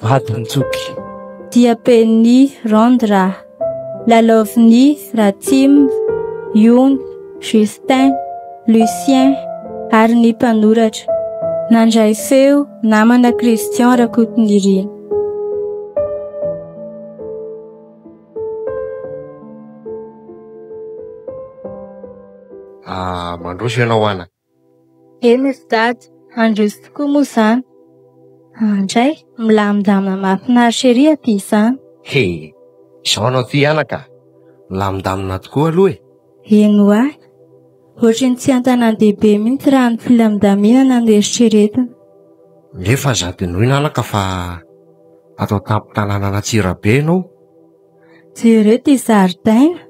Vadin-tsoky. Diaben'i Randra, lalaovin'i Ratsima, Yono, Justin, Lucien ary ny mpanoratra. Nandray feo namana Christian Rakotonirina. Ah, mandroso ianao anaka. Eny ry dada, handroso tokoa moa izany. Andray, milamindamina mahafinaritra ery aty izany. He, izao anao ity anaka, milamindamina tokoa aloha e. Eny ho ahy, ohatry ny tsy an-tanàn-dehibe mihitsy raha ny filamindaminana no eritreretina. Nefa aza adinoina anaka fa ato an-tampon-tanànan'Antsirabe ianao. Jereo ity zaridaina.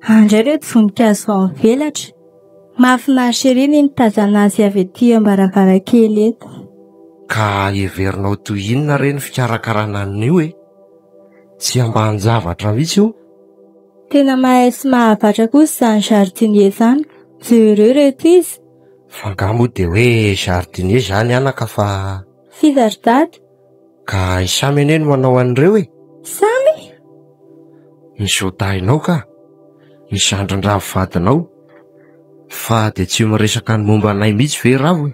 Andray ireto voninkazo vao mivelatra. Mahafinaritra ery ny mitazana azy avy ety am-baravarankely eto. Ka heverinao toy inona re ny fikarakarana an'io e? Tsy ambanin-javatra mihitsy io. Tena mahay sy mahavatra kosa izany jardinier izany. Jereo ireto izy. Fa angaha moa dia hoe jardinier izany anaka fa. F'iza ry dada? Ka i Samy anie no manao an'ireo e! Samy? Ny zodahinao ka! Ny zandrin-dRavo vadinao! Fa dia tsy miresaka ny momba anay mihitsy ve Ravo e?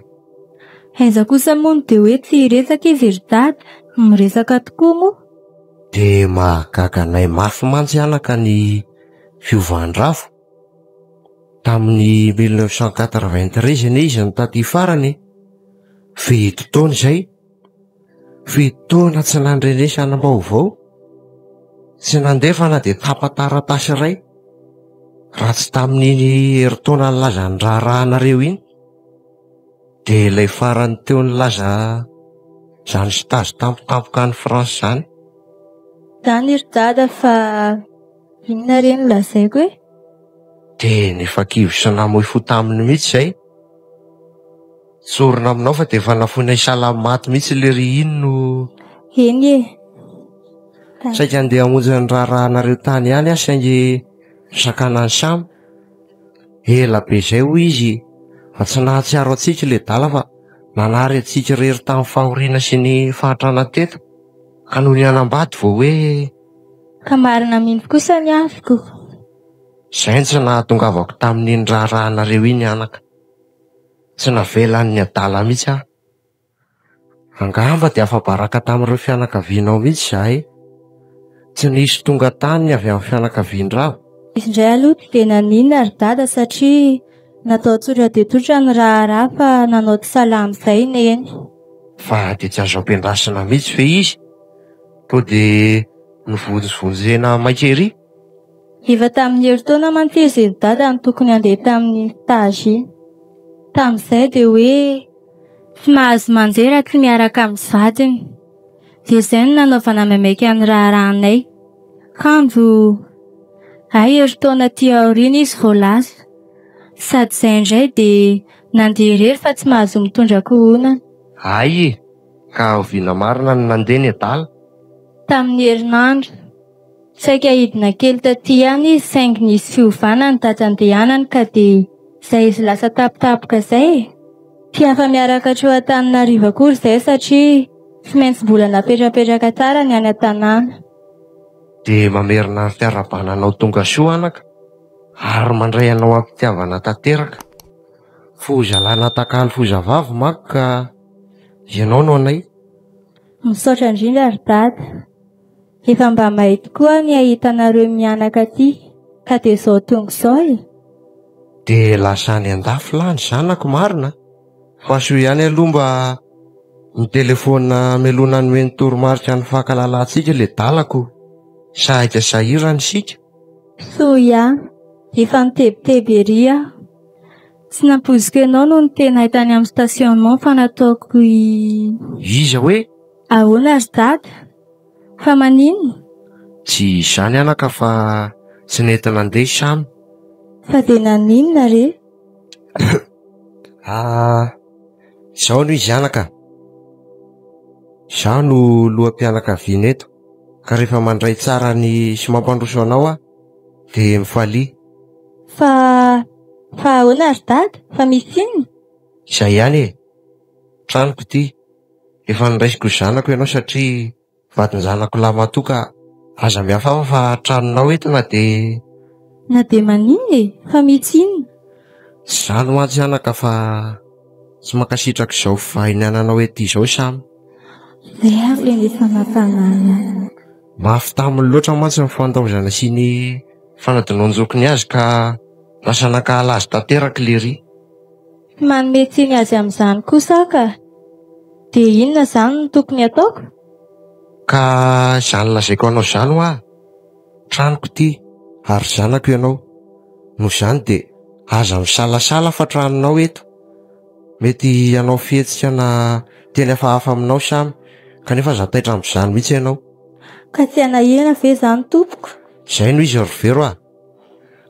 Aiza kosa moa no dia hoe tsy hiresaka izy ry dada? Miresaka tokoa moa! Dia mahagaga anay mafy mantsy anaka ny fiovan-dRavo. Tamin'ny 1993 anie izy no taty farany e! Fito taona izay. Fito taona tsy nandrenesana vaovao, tsy nandefa na dia tapa-taratasy iray, raha tsy tamin'iny herintaona nilaza ny raharahanareo iny, dia ilay farany teo nilaza izany stage tampotampoka any France izany. Izany ry dada fa inona re no lazaiko e? Dia efa kivy sy namoy fo taminy mihitsy izay. Tsorina aminao fa dia efa nafoinay sahala amin'ny maty mihitsy lery iny no. Eny e. Saika handeha hamonjy ny raharahanareo tany ihany aho saingy nosakanan'i Sam. Ela be izay hoy izy fa tsy nahatsiaro antsika ilay dala fa nanary antsika irery tamin'ny fahoriana sy ny fahantrana teto. Ka nony hanambady vao hoe. Ka marina mihitsy kosa ny azy ko. Izay no tsy nahatongavako tamin'iny raharahanareo iny anaka. Tsy navelan'ny adala mihitsy aho. Angamba dia afa-baraka tamin'ireo fianakavianao mihitsy izahay. Tsy nisy tonga tany ny avy amin'ny fianakavian-dRavo. Izy indray aloha tsy dia naninona ry dada satria natao tsotra dia tsotra ny raharaha fa nanao tsy salama izay i Neny. Fa dia tsy azo ampiandrasina mihitsy ve izy? Toa dia novonjivonjena maika ery? Efa tamin'ny herintaona mantsy izy ry dada no tokony handeha tamin'iny stage iny. Tamin'izay dia hoe tsy mahazo mandeha raha tsy miaraka amin'ny vadiny. Dia izay no nanaovana maimaika ny raharahanay. Kanjo hay herintaona aty aoriana izy vao lasa. Sady izay indray dia nandeha irery fa tsy mahazo mitondra ankohonana. Hay e! Ka oviana marina no nandeha ny adala? Tamin'ny herinandro. Saika hidina kely taty ihany izy saingy nisy fiovana ny daty andehanany ka dia izay izy lasa tampotampoka izay e! Tsy afa-miaraka hatreo Antananarivo akory izay satria tsy maintsy mbola napetrapetraka tsara ny any an-tanàna. Dia mamerina ny fiarahabana anao tonga soa anaka ary mandray anao am-pitiavana tanteraka. Foza lahy natakalo foza vavy manko ka ianao no anay. Misaotra indrindra ry dada. Efa mba may tokoa ny hahita anareo mianaka aty ka dia izao tonga izao e! Dia lasa any an-dafy lahy ny zanako marina fa soa ihany aloha mba nitelefona mialoha nanome ny toromarika ny fankalalantsika ilay dalako saika sahirana isika. Soa ihany, efa nitebiteby ery aho. Tsy nampoiziko ianao no niteny ahy tany amin'ny stationnement fa nataoko i. Iza hoe? Ahoana ry dada? Fa maninona? Tsy izany anaka fa tsy nety nandeha i Samy. Fa dia naninona re? Ah, izao no izy anaka. Izaho no loham-pianakaviana eto. Ka rehefa mandray tsara ny sy mampandroso anao aho dia mifalia. Fa fa ahoana ry dada? Fa misy inona? Izay ihany e! Tranoko ity, efa noraisiko ho zanako ianao satria vadin-janako lahimatoa ka aza mihafahafa fa tranonao eto na dia. Na dia maninona e! Fa misy inona? Tsy izany mantsy anaka fa tsy mankasitraka izao fivahiniananao ety izao Samy. Izay ary ilay efa nampanahy ahy. Mafy taminy loatra mantsy ny fandaozana sy ny fanadinoan-jokiny azy ka lasa nankahala azy tanteraka Lery. Tsy manome tsiny azy amin'izany kosa aho ka. Dia inona izany no tokony hataoko? Ka izany lazaiko anao izany hoa, tranoko ity ary zanako ianao. Noho izany dia aza misalasala fa tranonao eto. Mety hanao fihetsika na teny hafahafa aminao Samy, kanefa aza taitra amin'izany mihitsy ianao. Ka tsy hanahirana ve izany tompoko? Izay no izy ry Vero a!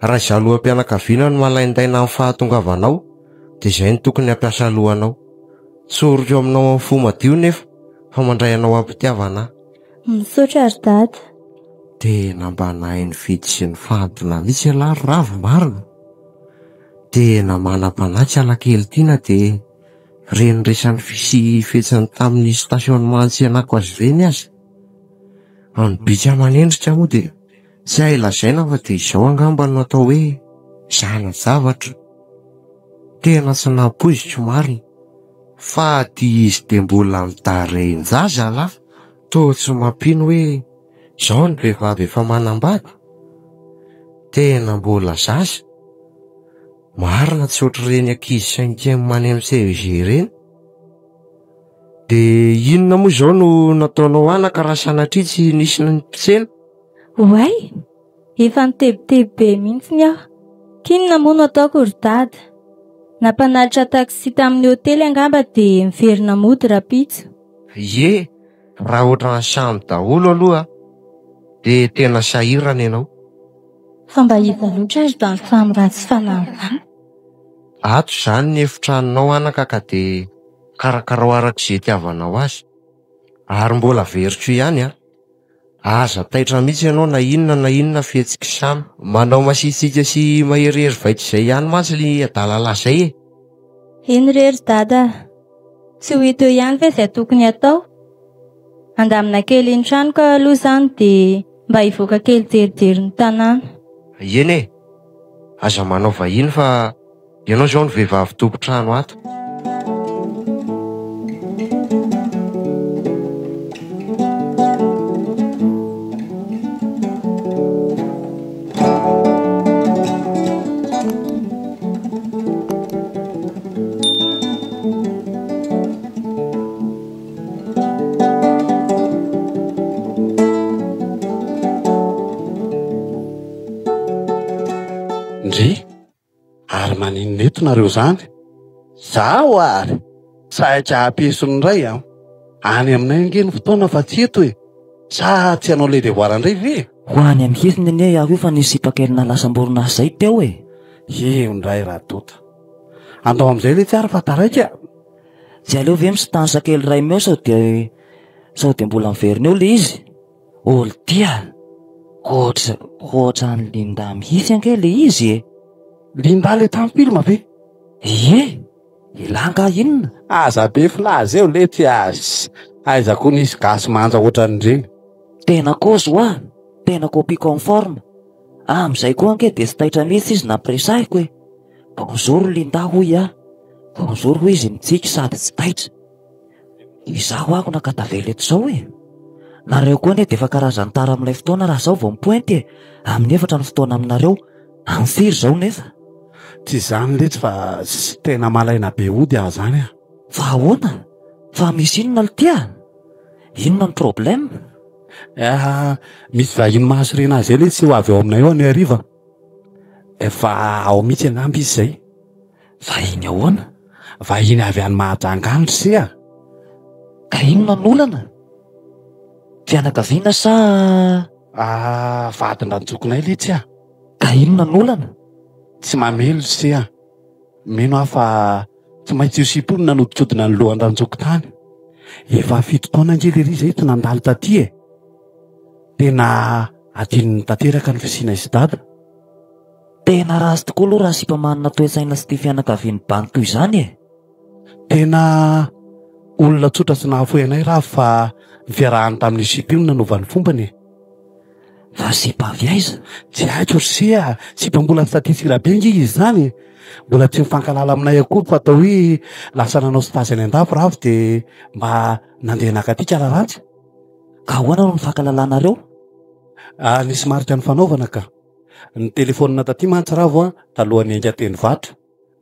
Raha izaho loham-pianakaviana no malaindaina amin'ny fahatongavanao dia izay no tokony hampiasa lohanao. Tsoriko aminao amin'ny fo madio nefa fa mandray anao am-pitiavana aho. Misaotra ry dada. Tena mba nahay nifidy sy nifantina mihitsy ialahy ry Ravo marina. Tena manam-panahy tsy alakely ity na dia ireny resany sy fihetsiny tamin'ny stationnement nitsenako azy ireny aza. Ny bika aman'endrika moa dia tsy hay lazaina fa dia izao angamba no atao hoe zana-javatra. Tena tsy nampoiziko marina fa ity izy dia mbola mitarehin-jaza lah. Toa tsy mampino hoe izao ny vehivavy efa manambady? Tena mbola zaza? Marina tsy ohatr'ireny ankizy cinquième any amin'ny CEG ireny. Dia inona moa izao no nataonao anaka raha sanatria tsy nisy ny mpitsena? Oay! Efa nitebiteby be mihitsy aho. K'inona moa no ataoko ry dada? Nampanalitra taxi tamin'ny hotely angamba dia miverina mody rahampitso. Ie, raha ohatran'ny samy daholo aloha dia tena sahirana ianao. Fa mba iza loatra ary izany samy ratsy fanahy izany? Ato izany ny efitranonao anaka ka dia karakarao araka izay itiavanao azy. Ary mbola averiko ihany an, aza taitra mihitsy ianao na inona na inona fihetsik'i Samy. Manao masiatsiaka sy maherihery vaika izay ihany mantsy ilay adalalahy izay e! Eny re ry dada a! Tsy ho hita eo ihany ve izay tokony hatao? Handamina kely ny tranoko aho aloha izany dia mba hivoaka kely hijerijery ny tanàna. Eny e! Aza manao vahiny fa ianao izao no vehivavy tompon-trano ato. Ndry, ary maninona eto nareo zany? Zaho ary! Saika hampiesona indray an! Any aminay ange ny fotoana fa tsy eto e! Sa tsy hanao le devoir indray ve? Ho any amin'ny hifiny anie aho io fa nisy sipa kely nalasam-borona azy zay teo e! Io indray Radota. Andao amin'izay letsy ary fa taraiky a! Tsy aleo ve mi-stance kely iray meo sao dia sao dia mbola miverina eo le izy? Oltia! Ohatr ohatran'i Linda mihitsy ange le izy e! Linda le tamin'ny film ve? Ie! Elah angaha inona? Aza be filaza eo letsy a! Aiza koa nisy gasy manja ohatran'ireny? Tena kozy hoa! Tena copie conforme! Amin'izay koa ange dia tsy taitra mihitsy izy nampiresahiko e! Bonjour Linda hoy aho. Bonjour hoy izy mitsiky sady tsy taitra. Izaho ako naka tavela eto izao e! Nareo koa anie dia efa karazan'ny tara amin'ilay fotoana raha izao vao mipointy e! Amin'ny efatra ny fotoana aminareo. Amin'ny firy izao nefa? Tsy izany letsy fa tena malaina be hody aho izany a! Fa ahoana? Fa misy inona lty a? Inona ny problème? Ah, misy vahiny mahasorena ahy izay letsy ho avy ao aminay ao anio hariva. Efa ao mihitsy angamba izy izay. Vahiny ahoana? Vahiny avy any Mahajanga any ry se a! Ka inona no olana? Fianakaviana sa. Ah, vadin-dranjokinay letsy a! Ka inona no olana? Tsy mamely ry se a! Mino aho fa tsy maintsy io sipa io no nanodinkodina ny lohan-dranjoky tany. Efa fito taona ange lery izay tsy nandalo taty e! Tena adinony tanteraka ny fisianay sy dada. Tena ratsy tokoa aloha raha sipa manana toe-tsaina sy tia fianakavian'ny banky toy izany e! Tena olona tsotra sy nahafoy anay Ravo fa ny fiarahany tamin'io sipa io no nanova ny fombany e! Fa sipa avy aiza? Tsy haiko ry se a! Sipa mbola tsy taty Antsirabe ange izy izany e! Mbola tsy mifankahalala aminay akory fa atao hoe lasa nanao stage any an-dafy Ravo dia mba nandeha naka aty ka raha ratsy. Ka ahoana no nifankahalalanareo? Ah, nisy marika nifanaovana ka. Nitelefaonina taty mantsy Ravo a, talohan'ny hiainga teny Ivato.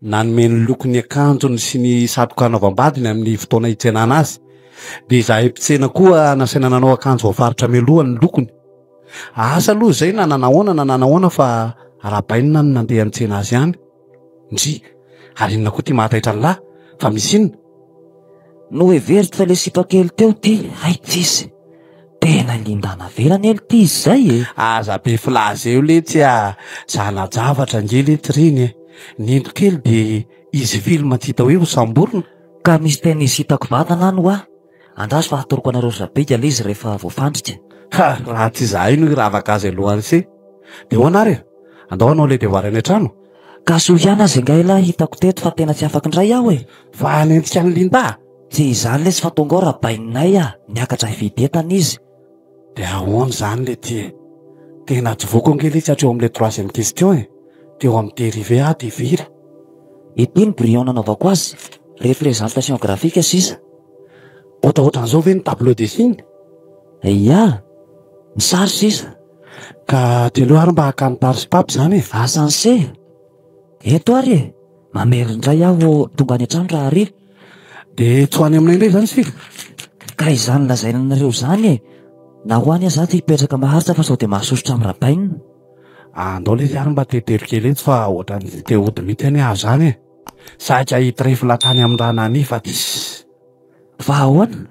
Nanome ny lokon'ny akanjony sy ny satroka hanaovam-badiny amin'ny fotoana hitsenana azy. Dia izahay mpitsena koa nasaina nanao akanjo voafaritra mialoha ny lokony. Asa aloha izay na nanahoana na nanahoana fa arahabaina ny nandeha nitsena azy ihany. Ndry, ary inona koa ity mahataitra an'lah? Fa misy inona? Noheveriko fa ilay sipa kely teo ity, hay tsisy. Tena Linda navela anie lty izy zay e! Aza be filaza eo letsy a! Zana-javatra ange letsy ireny e! Ny indro kely dia izy film tsy hita hoe ho samborina. Ka misy tena hisintako vatana any hoa! Andraso fa hatoroko anareo ry Zabika le izy rehefa voafandrika. Ha! Raha tsy izahay no hiravaka azy alohan'ny se! Dia ahoana ary e? Andao hanao le devoir any an-trano? Ka soa ihany aza ingahy lahy hitako teto fa tena tsy afaka indray aho e! Fa hanenjika an'i Linda? Tsy izany lesy fa tonga ao rabainay ah, niakatra hividy entana izy. Dia ahoana izany letia e? Tena tsy voako ange letsy hatreo amin'ilay troisième question e! Teo amin'ny dérivé aho dia very. Ity ny brouillon nanaovako azy, représentation graphique sisa. Ohatraohatran'izao ve ny tableau de signe? Ia, ny sary sisa. Ka dia aleo ary mba haka ny tary sy papy izany e! Asanse! Eto ary e! Mamerina indray aho tonga any an-trano raha hariva. Dia tsy ho any aminay indray izany isika? Ka izany lazaina anareo izany e! Na ho any aza aho tsy hipetraka maharitra fa sao dia mahasosotra amin'i Rabainina. Andao lesy ary mba tetero kely eto fa ohatran'ny tsy te hody mihitsy anie aho izany e! Saika hitrefla tany amin'ny Ranani fa tss. Fa ahoana?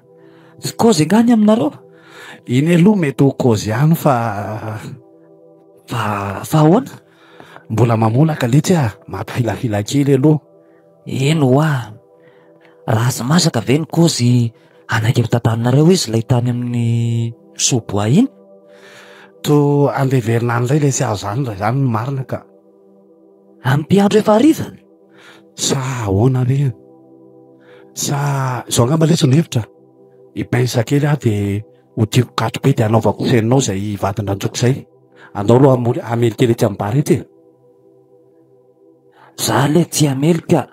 Tsy kôzy angaha ny aminareo? Iny aloha mety ho kôzy ihany fa. Fa fa ahoana? Mbola mamolaka letsy ah, mampifilafila kely aloha. Eny hoa, raha tsy masaka ve ny kôzy hanaiky ho tantaninareo izy ilay tany amin'ny sous-bois iny? Toa andeha hiverina any indray lesy aho izany raha izany no marina ka. Amin'ity andro efa hariva? Sa ahoana re? Sa izao angamba lesy no hevitra, hi-pince kely aho dia hodiako katro be dia hanaovako chaîne ao izay vadin-dranjoko izay. Andao aloha hamory hamely kely etsy amin'ny bar etsy e. Za le tsy hamely ka.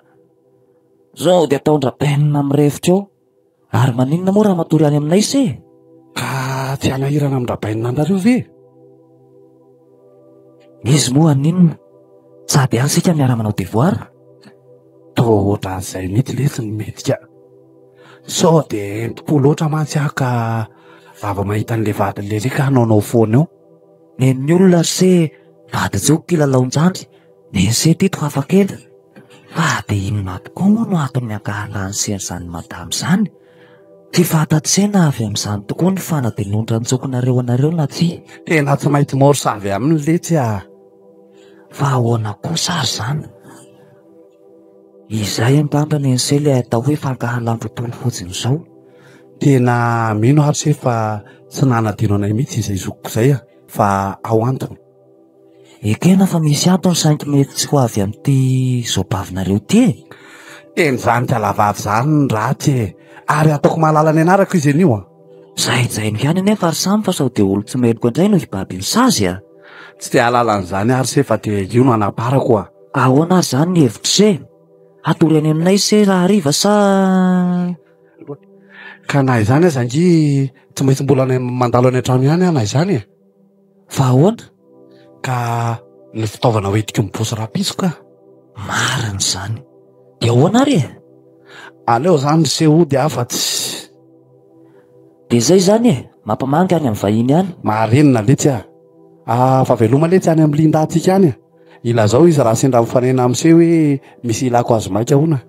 Zao dia ataon-dRabenina mirefotra eo. Ary maninona moa raha matory any aminay se? Ka tsy hanahirana amin-dRabenina anareo ve? Izy moa haninona? Sady any isika miara-manao devoir. Toa ohatran'izay mihitsy lesy ny mety ka. Sao dia enti-po loatra mantsy aho ka raha vao mahita an'ilay vadin'i Lily ka hanaonao foana eo. Nen'ny olona ry se vadin-jokiko kilalaon-jandry, nen'i se ty toa hafa kely. Fa dia inona tokoa moa no antony ankahalan'i se an'izany madama izany? Tsy fantatr'i se na avy amin'izany tokoa ny fanadinoan-dranjokinareo anareo na tsia. Tena tsy maintsy morse avy aminy letsy ah. Fa ahoana kosa ary izany? Izay angamba ny an'i se ilay atao hoe fankahalam-tontolo fotsiny izao. Tena mino aho ry se fa tsy nanadino anay mihitsy izay zokiko izay ah, fa ao antony. Ekena fa misy antony saingy mety tsy ho avy amin'ity zobavinareo ity e. Tena izany kalavavy izany ny ratsy e! Ary ataoko mahalala ny anarako izy anio an! Zaijaino ihany anefa ry Samy fa sao dia olon-tsy meloka indray no hibaby ny sazy a! Tsy te hahalala an'izany ary se fa dia io no anaparako a! Ahoana ary izany ny hevitr'i se? Hatory any aminay se rahariva sa. Ka na izany aza ange tsy maintsy mbola any mandalo any an-trano ihany aho na izany e! Fa ahoana? Ka ny fitaovana hoentiko miposy rahampitso ka. Marina izany. Dia ahoana ary e? Aleo izany ry se hody aho fa tsy. Dia izay izany e! Mampamangy any amin'ny vahiny any. Marenina letsy ah! Ah, fa veloma letsy any amin'ny Linda antsika any e! Ilazao izy raha sendra mifanena amin'i se hoe misy ilako azy maika hono e!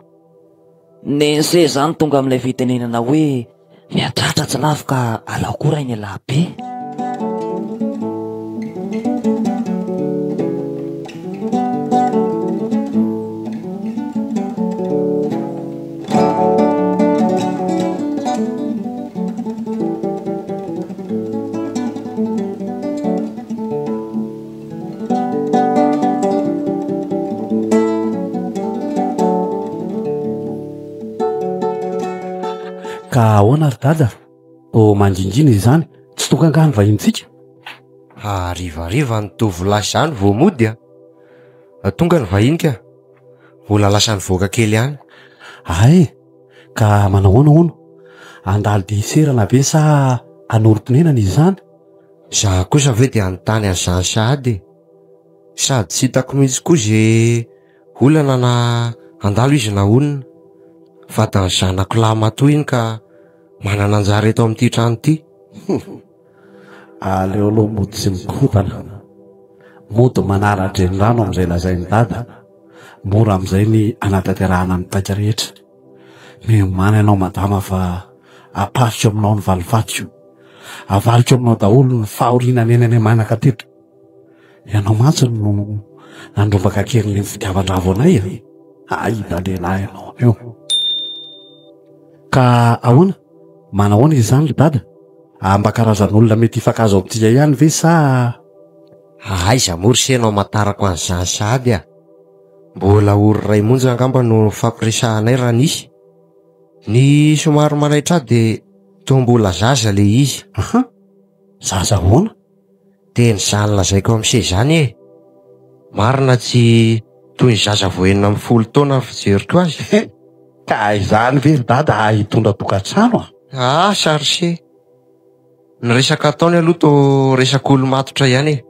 Nen'se izany tonga amin'ilay fitenenana hoe miatratra tsy lavo ka alao koa rain'ialahy be. Ka ahoana ry dada? Toa mangingina izany, tsy tonga angaha ny vahintsika? Harivariva ny tovolahy izany vao mody a! Tonga ny vahiny ka! Mbola lasa nivoaka kely ihany. Hay! Ka manahoana hono? Handalo dia hiserana ve sa hanorim-ponenana izy izany? Za kosa ve dia hanontany an'izany sahady e! Sady tsy hitako mihitsy koa ze olana na handalo izy na honina. Vadin'ny zanako lahy matoa iny ka manana anjara eto amin'ity trano ity. Aleo aloha mody tsy mikodana. Mody manara-drenirano amin'izay lazain'i Dada. Mora amin'izay ny hanatanterahana ny paika rehetra. Miomàna ianao madama fa apariko aminao ny valifatiko. Avaliko aminao daholo ny fahoriana niainanay manaka teto. Ianao mantsy no nandrombaka kely ny fitiavan-dravo anay e. Hahita lehilahy ianao eo. Ka ahoana? Manahoana izy izany ry dada? Ah, mba karazan'olona mety hifankahazo amintsika ihany ve sa... Aiza moa ry se no hamantarako an'izany sahady ah? Mbola ory iray monja angamba no nifampiresahanay raha nisy. Ny somary manaitra ahy dia toa mbola zaza ilay izy. Aha! Zaza ahoana? Teny izany lazaiko amin'i se izany e! Marina tsy toy ny zaza vao 16 taona ny fijeriko azy. Ka izany ve ry dada hitondra tokantrano a? Asa ry se! Ny resaka ataony aloha toa resak'olo-matotra ihany e!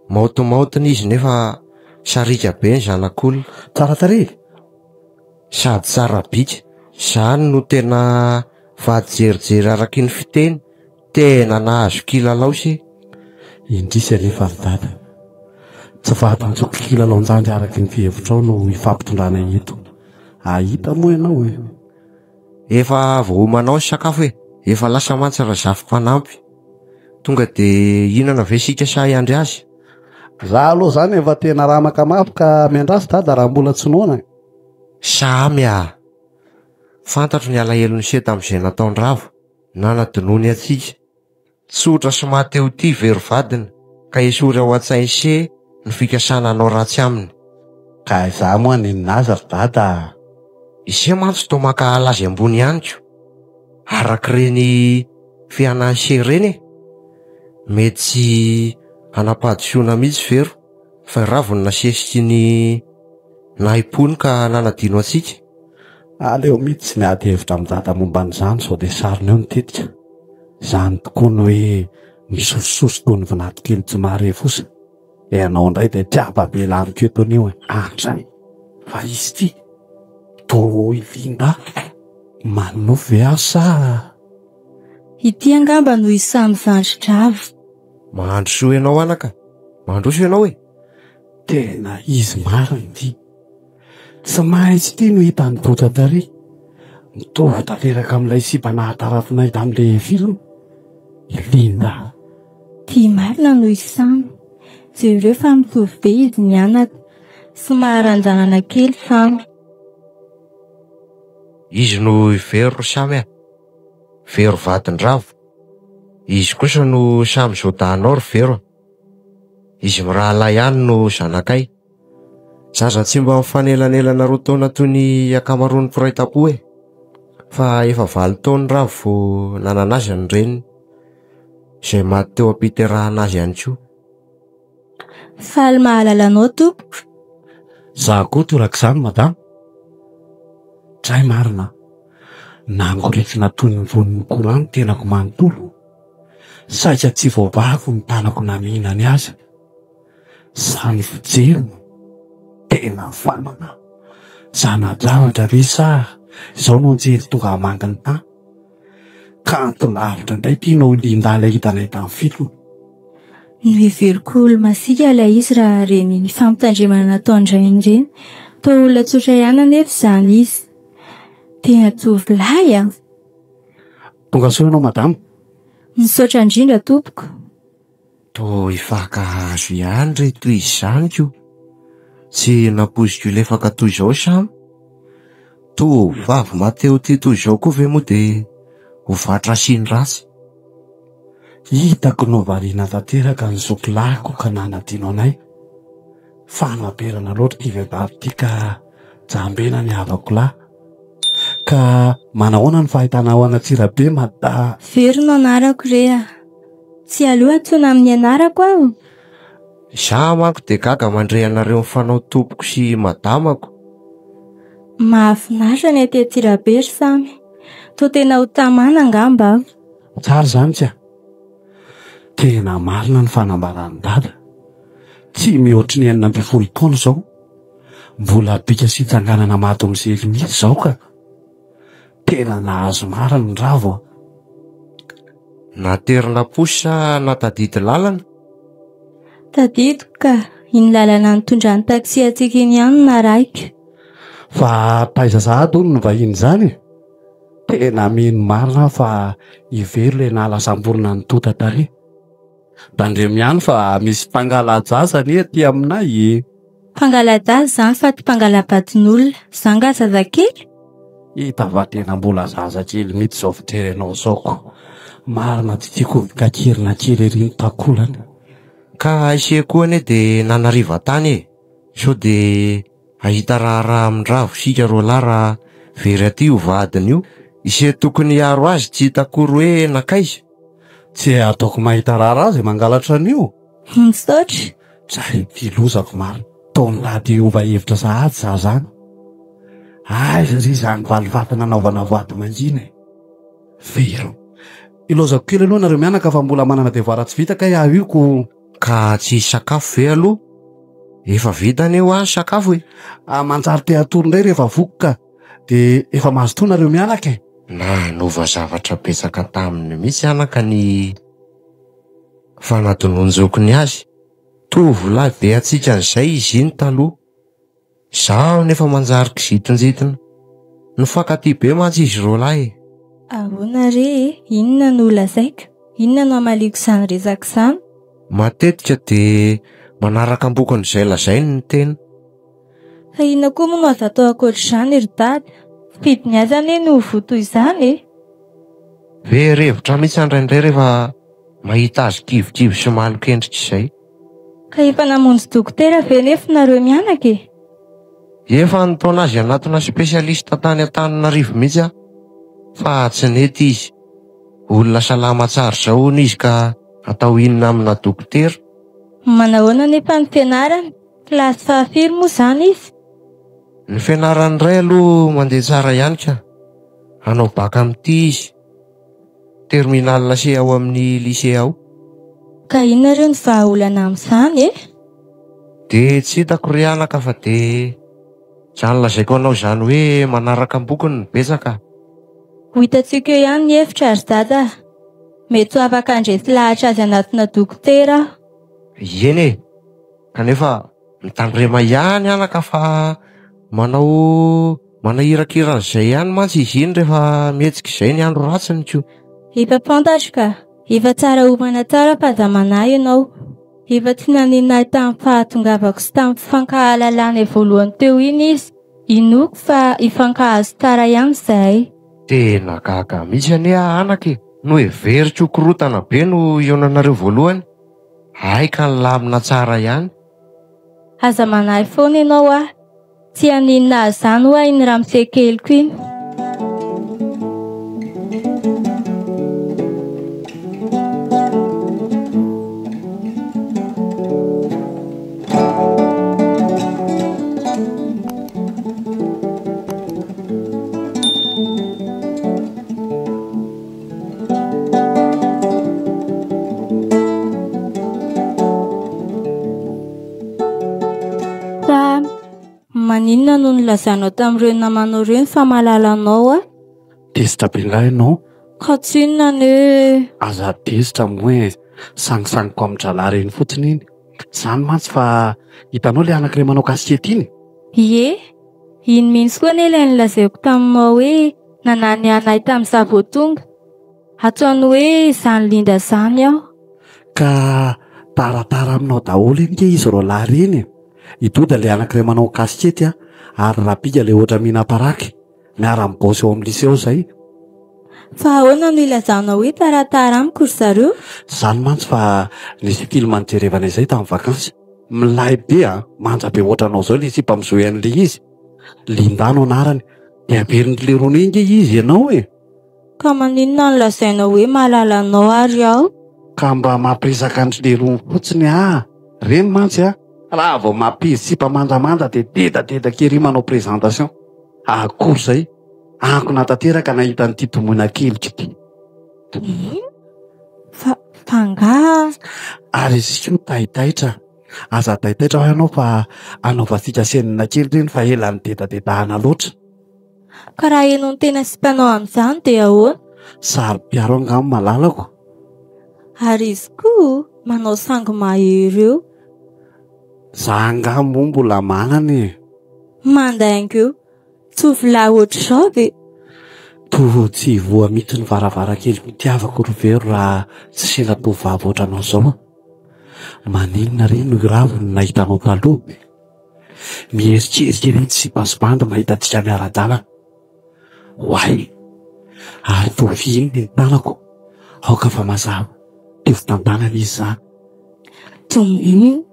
Maotimaotina izy nefa sariaka be ny zanak'olona. Tsara tarehy? Sady tsara bika. Izany no tena vady jerijery araky ny fiteny. Tena nahazo kilalao se. Indrisy anefa ry dada. Tsy vatan-tsoky kilalaon-jandry araky ny fihevitrao no ifampitondranay eto. Ahita moa ianao e. Efa voaomanao ny sakafo e. Efa lasa mantsy Razafy mpanampy. Tonga de hihinana ve isika sa hiandry azy? Za aloha zany efa tena ramaka mafy ka miandrasa dada raha mbola tsy noana e. Samy a! Fantatro ny alahelon'i se tamin'izay nataon-dRavo. Nanadinoany antsika. Tsotra sy maha-te-ho-tia very vadiny ka esory ao an-tsain'i se ny fikasana hanao ratsy aminy. Ka izaho moa haninona azy ry dada a! I se mantsy toa mankahala azy ambony ihany ko! Araka ireny fianan'i se ireny e! Mety tsy hanam-pahadisoana mihitsy Vero fa i Ravo no nasesiky ny nahim-pony ka nanadino antsika. Aleo mihitsy tsy miady hevitra amin'i Dada momba an'izany sao dia sarony eo ny tetika. Izany tokoa ny hoe misosososo toy ny vinanto kely tsy mahare fosa. Ianao indray dia tsy afa-bela amiko eto anio e. Andray! Fa izy ity toa i Linda. Manonofy ve aho sa. Ity angamba no i Samy zandry-dravo. Mandrosoa ianao anaka, mandroso ianao e! Tena izy marina ity. Tsy maintsy ity no hitan'i Boda tary. Mitovy tanteraka amin'ilay sipa nahatarafinay tamin'ilay film i Linda. Ty marina no i Samy. Jereo fa mitovy be izy mianaka. Somary ranjanana kely Samy. Izy no i Vero ry Samy a! Vero vadin-dRavo. Izy kosa no Samy Zodahinao ry Vero a! Izy mirahalahy ihany no zanakay. Zaza tsy mba mifanelanelana roa taona toy ny ankamaroan'ny mpiray tampo e! Fa efa valo taona Ravo vao nanana azy ny reniny, izay maty teo am-piterahana azy ihany koa. Faly mahalala anao tompoko. Za koa torak'izany madama. Dray marina an! Nangoritsina toy ny vonin'ny courant ny tenako manontolo. Saika tsy voabahako ny tanako namihinany azy. Zany fijery no tena vanona. Zana-javatra ve sa izao no anjely tonga hamangy ny tany? Kanto lavitra indray ity noho i Linda ilay hitanay tamin'ny film. Noheveriko ho olo-masiaka ilay izy raha ireny fampitandremana nataon-drainy ireny. Toa olona tsotra ihany anefa izany izy. Tena tovolahy an! Tonga soa ianao madama. Misaotra indrindra tompoko. Toa hifankahazo ihany re toy izany ko! Tsy nampoiziko hilefaka toy izao Samy. Tovovavy mahatehotia toy izao koa ve moa dia ho vatra asiany ratsy? Hitako novariana tanteraka ny zokilahiko ka nanadino anay. Fanaperana loatra ity vehivavy ity ka jambena ny havako lahy. Ka manahoana ny fahitanao an'Antsirabe Mada? Very no anarako re a! Tsy aleo antsoina amin'ny anarako aho? Izaho manko dia gaga mandre anareo mifanao tompoko sy madamako. Mahafinaritra ny aty Antsirabe ry Samy. Toa tena ho tamana angamba aho. Tsara izany tsia. Tena marina ny fanambaran'i Dada. Tsy mihoatry ny 16 taona izao. Mbola bika sy tsanganana madomizely mihitsy izao ka. Tena nahazo marina ny Ravo a. Naterina posy sa natadidy lalana? Tadidiko ka, iny lalana nitondran'ny taxi antsika iny ihany no narahiko. Fa taiza sahady hono ny vahiny izany e? Tena mino marina aho fa i Vero ilay nahalasam-borona an'i Tota tary. Tandremo ihany fa misy mpangala-jaza anie aty aminay e! Mpangala-jaza izany fa tsy mpangala-badin'olona. Za angaha zazakely? Hita fa tena mbola zazakely mihitsy izao fijery anao izao ko. Marina tsy tiako ho kakirina kely ery ny takolana. Ka ise koa anie dia nanariva tany e! Sao dia hahita raharaha amin-dRavo isika roalahy raha very aty io vadiny io. Ise tokony hiaro azy tsy hita akory hoe nankaiza. Tsy ataoko mahita raharaha izay mangalatra an'io. Misaotra. Zay ity lozako marina. Toa mitady hiova hevitra sahady za zany. Aiza ry izany valifaty nanaovana voady mangina e. Vero. Ilaozako kely aloha nareo mianaka fa mbola manana devoir tsy vita kay aho io ko. Ka tsy hisy sakafo ve aloha? Efa vita anie hoa ny sakafo e. Ah, manjary te hatory indray rehefa voky ka. Dia efa mazotoa nareo mianaka e. Nanova zavatra betsaka taminy mihitsy anaka ny fanadinoan-jokiny azy. Tovolahy be antsika an'izay izy iny taloha. Izaho nefa manjary kizitinjitina. Nifankatia be mantsy izy roalahy e. Ahoana re e? Inona no holazaiko? Inona no hamaliako izany resaka izany? Matetika dia manaraka am-bokin'izay lazainy ny tena. Fa inona koa moa no azo atao ankoatr'izany ry dada? Tsy fidiny azy anie no ho voa toy izany e! Very hevitra mihitsy aho indraindray rehefa mahita azy kivikivy sy malok'endrika izay. Ka efa namonjy dokotera ve nefa nareo mianaka e? Efa nitaona azy hanatona spécialiste tany Antananarivo mihitsy aho fa tsy nety izy. Olona salama tsara izao hono izy ka atao inona amina dokotera? Manahoana nefa ny fianarany? Kilasy fahafiry moa izany izy? Ny fianarany indray aloha mandeha tsara ihany ka. Hanao bac amin'ity izy. Terminale C ao amin'ny lycée ao. Ka inona re no vahaolana amin'izany e? Dia tsy hitako ry anaka fa dia izany lazaiko anao izany hoe manaraka am-bokony no betsaka. Ho hitantsika eo ihany ny hevitra ry dada a! Mety ho afaka handresy lahatra azy hanatona dokotera aho. Eny e! Kanefa mitandrema ihany anaka fa manao manahirakirana izay ihany mantsy izy iny rehefa mihetsika izay ny andro ratsiny ko. Efa fantatro ka! Efa tsara omana tsara fa aza manahy ianao. Efa tsy naninona ahy tamin'ny fahatongavako sy tamin'ny fifankahalalanay voalohany teo iny izy. Inoako fa hifankahazo tsara ihany izahay. Tena gaga mihitsy anie aho anaka e! Noheveriko ho korontana be no hihaonanareo voalohany. Hay ka nilamina tsara ihany. Aza manahy foana ianao hoa. Tsy haninona azy izany hoa iny ramose keliko iny. Fa maninona no nilazanao tamin'ireo namanao ireo ny famalala anao aho? Tezitra be indray ianao. Ka tsy inona anie. Aza tezitra moa e, sangisangy amin-drahalahy ireny fotsiny iny. Izany mantsy fa hitanao ilay anankiray manao kasikety iny? Ie, iny mihitsy koa anie ilay nolazaiko taminao hoe nananihana ahy tamin'izaho vao tonga. Ataony hoe izany Linda izany aho. Ka taratara aminao daholo iny nge izy roalahy ireny e! I Doda ilay anankiray manao kasikety a, ary Rabika ilay ohatra mihinam-paraky. Miara-mibaosy ao amin'ny lycée ao izay. Fa ahoana no ilazanao hoe taratara amiko ry zareo? Izany mantsy fa nisy film nijerevana izay tamin'ny vakansy. Milay be a! Manja be ohatranao izao ilay sipa mi-jouer an'ilay izy. Linda no anarany. Dia averin'i Lerony ange izy ianao e! Ka maninona no lazainao hoe mahalala anao ary aho? Ka mba mampiresaka an-dry Lerony fotsiny aho. Reny mantsy a! Raha vao mampisy sipa mandamanda dia dedadedaka ery manao présentation. Akory izay! Ankona tanteraka nahita an'ity domoina keliko ity. Inona? Fa, fa angaha? Ary izy koa taitaitra. Aza taitaitra hoa ianao fa anaovantsika scène kely ireny fa ela nidedadedahana loatra. Ka raha henoin'ny tena sipanao amin'izany dia ahoana? Saro-piaro angaha ny malalako? Ary izy koa manao sangy mahery eo. Za angaha moa mbola manana e! Mandainga eo. Tovolahy ohatr'izao ve? Toa tsy hivoha mihitsy ny varavarankely fitiavako ry Vero raha tsy sendra tovovavy ohatranao izao. Maninona re no i Ravo no nahita anao taloha? Mieritreritra ery ny sipa sy bandy mahita antsika miara-dalana. Oay! Ary toa fihininy ny tanako. Aoka fa mazava. Toa fitantanana izy izany. Tombiny.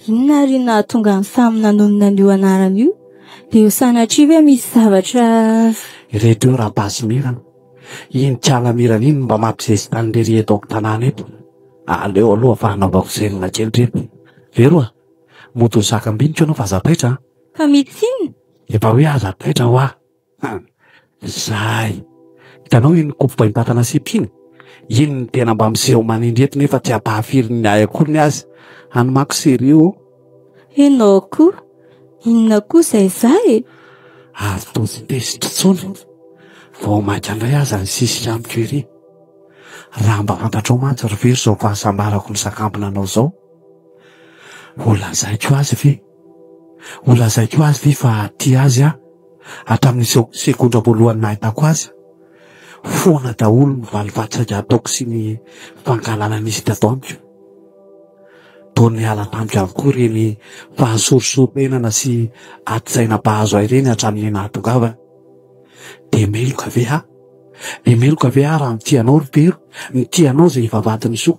Inona ary no nahatonga an'i Samy nanonona an'io anarana io? Dia ho sanatria ve misy zavatra. Ireto eo Rapazy Mirana. Iny Kala Mirana iny no mba mampizesta an'i Lery eto an-tanàna eto. Aleo aloha fa hanaovako zenona kely ireto. Vero a! Mody ho zaka ambiniko ianao fa aza taitra a! Fa misy inona? Efa hoe aza taitra hoa! An! Zay! Hitanao iny kopy baim-batana sipa iny? Iny no tena mba miseho manindry eto nefa tsy ampahafirin'ny ahy akory ny azy. Any manko sérieux ô! Ianao koa! Inona koa izay zay e? Ary toa tsy tezitra intsony. Vao mainka indray aza nisisika amiko ery. Raha mba fantatrao mantsy ry Vero izao fahasambarako misakambina anao izao. Ho lazaiko azy ve? Ho lazaiko azy ve fa tia azy aho hatramin'ny segondra voalohany nahitako azy? Foana daholo ny valifaty saika hataoko sy ny fankahalana nisy tato amiko. Toa niala tamiko avokoa ireny fahasorisorenana sy adi-tsaina mpahazo ahy ireny hatramin'ny nahatongavany. Dia meloka ve aho? Dia meloka ve aho raha mitia anao ry Vero? Mitia anao izay efa vadin'i Soa?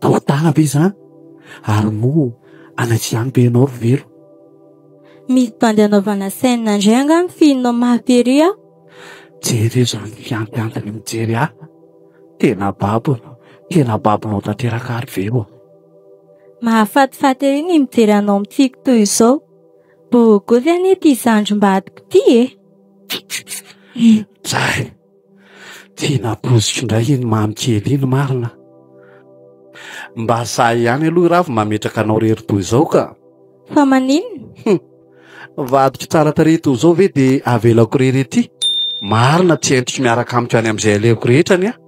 Fahotana ve izany? Ary moa hanaiky ihany ve ianao ry Vero? Misy bandy anaovana scène indray angaha ny fihinao mafy ery aho? Jereo izany fiantiantiny mijery ahy. Tena babo, tena babonao tanteraka ahy ry Vero a. Mahafatifaty ery ny mijery anao mitsiky toy izao. Bogosy anie ity zandrim-badiko ity e! Zay! Tena poziko indray iny mamy kely iny marina. Mba sahy ihany aloha i Ravo mametraka anao rery toy izao ka. Fa maninona? Hum. Vadiko tsara tarehy toy izao ve dia avelako rery ety? Marina tsy entiko miaraka amiko any amin'izay alehako rehetra anie aho.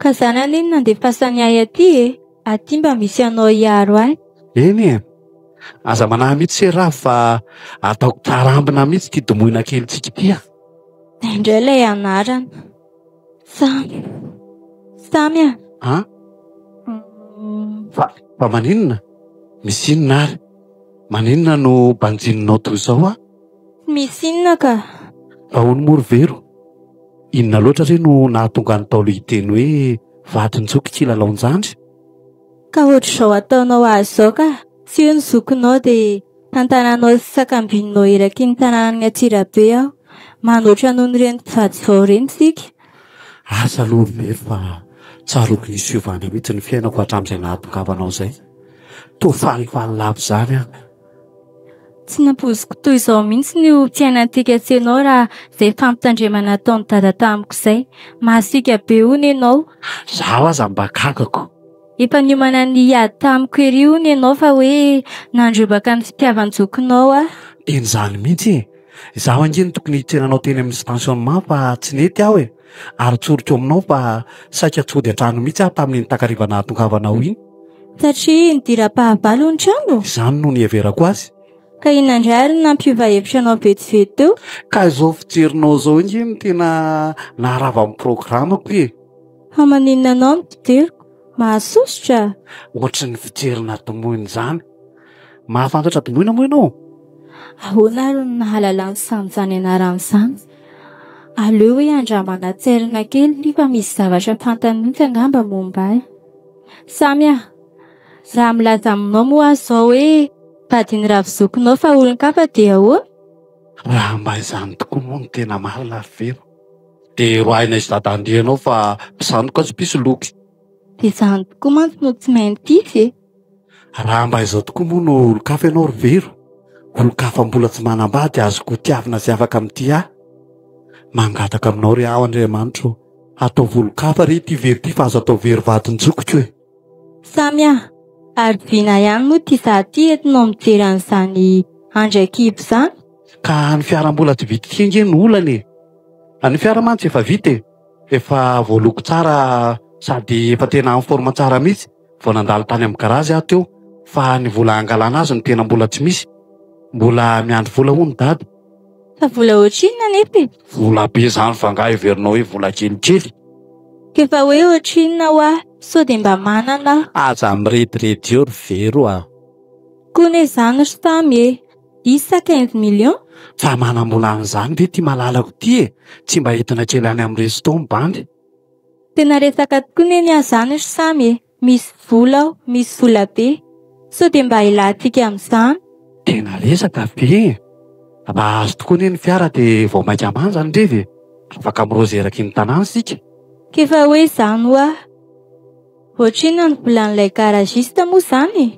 Ka zany anie no nandefasany ahy aty e! Aty mba misy anao hiaro ahy. Eny e! Aza manahy mihitsy se Ravo fa ataoko tsara ambina mihitsy ity domoina kelintsika ity a! Zay indray ilay anarana. Samy. Samy a! An? Fa, fa maninona? Misy inona ary? Maninona no banjininao toy izao aho? Tsy misy inona ka. Fa hono moa ry Vero, inona loatra re no nahatonga ny Ntaolo hiteny hoe vadin-joky kilalaon-jandry? Ka ohatr'izao ataonao azy izao ka, tsy eo ny zokinao dia tantananao sy sakambininao eraky ny tanànan'i Antsirabe aho. Manoatra noho ireny mpivady vao ireny isika. Asa aloha ry Vero fa tsaroako nisy fiovana mihitsy ny fiainako hatramin'izay nahatongavanao izay. Toa falifaly lava izany aho. Tsy nampoiziko toy izao mihitsy ny ho fiainantsika sy ianao raha izay fampitandremana nataon'i Dada tamiko izay. Masiaka be hono ianao. Izaho aza mba gagako. Efa niomana ny hiady tamiko ery hono ianao fa hoe nandrobaka ny fitiavan-jokinao aho. Teny izany mihitsy e! Izaho ange no tokony hitsena anao teny amin'ny stationnement fa tsy nety aho e! Ary tsoriko aminao fa saika tsy hody an-trano mihitsy aho tamin'iny takariva nahatongavanao iny. Satria nidiram-pahavalo ny trano? Izany no niheverako azy. Ka inona indray ary no nampiova hevitra anao vetivety teo? Ka izao fijerinao izao ange no tena naharava ny programako e! Fa maninona anao ny fijeriko? Mahasosotra? Ohatry ny fijerina domohina izany. Mahafantatra domohina moa ianao? Ahoana ary no nahalalan'i Samy izany anarana izany? Aleo hoe andramana tserina kely ity fa misy zavatra fantany mihitsy angamba momba ahy. Samy a! Raha milaza aminao moa aho izao hoe vadin'i Ravozokinao fa olon-kafa dia ahoana? Raha mba izany tokoa moa no tena marina ry Vero, dia roahina izy dada andianao fa mpisandoka sy mpisoloky. Dia izany tokoa mantsy no tsy mainty izy e! Raha mba izao tokoa moa no olon-kafa ianao ry Vero, olon-kafa mbola tsy manambady azoko hotiavina sy afaka mitia ahy. Mangataka aminao re aho Andriamanitra ô, ataovy olon-kafa re ity Vero ity fa aza atao Vero vadin-jokiko e! Samy ah! Ary vina ihany moa ity za ity entinao mijery an'izany Andraikibo izany? Ka ny fiara mbola tsy vita ity ange no olana e! Ny fiara mantsy efa vita e! Efa voaloko tsara sady efa tena en forme tsara mihitsy, vao nandalo tany amin'ny garazy aho teo fa ny vola hangalana azy no tena mbola tsy misy, mbola miandry vola hono dada. Fa vola ohatrinona anefa e? Vola be izany fa angaha heverinao hoe vola kelikely? K'efa hoe ohatrinona hoa, sao dia mba manana aho. Aza mirediredy eo ry Vero a! Koa ne izany ry Samy e! Dix sa 15 millions? Fa manam-bola an'izany ve ity malalako ity e? Tsy mba entina kely any amin'ny resto ny bandy. Tena resaka tokoa ne ny ahy izany ry Samy e! Misy vola aho, misy vola be. Sao dia mba ilantsika amin'izany? Tena resaka ve e? Raha azo tokoa anie ny fiara dia vao mainka manja ny revy e! Afaka mirozy eraky ny tanàna isika. K'efa hoe izany hoa. Ohatrinona ny volan'ilay garagiste moa izany e?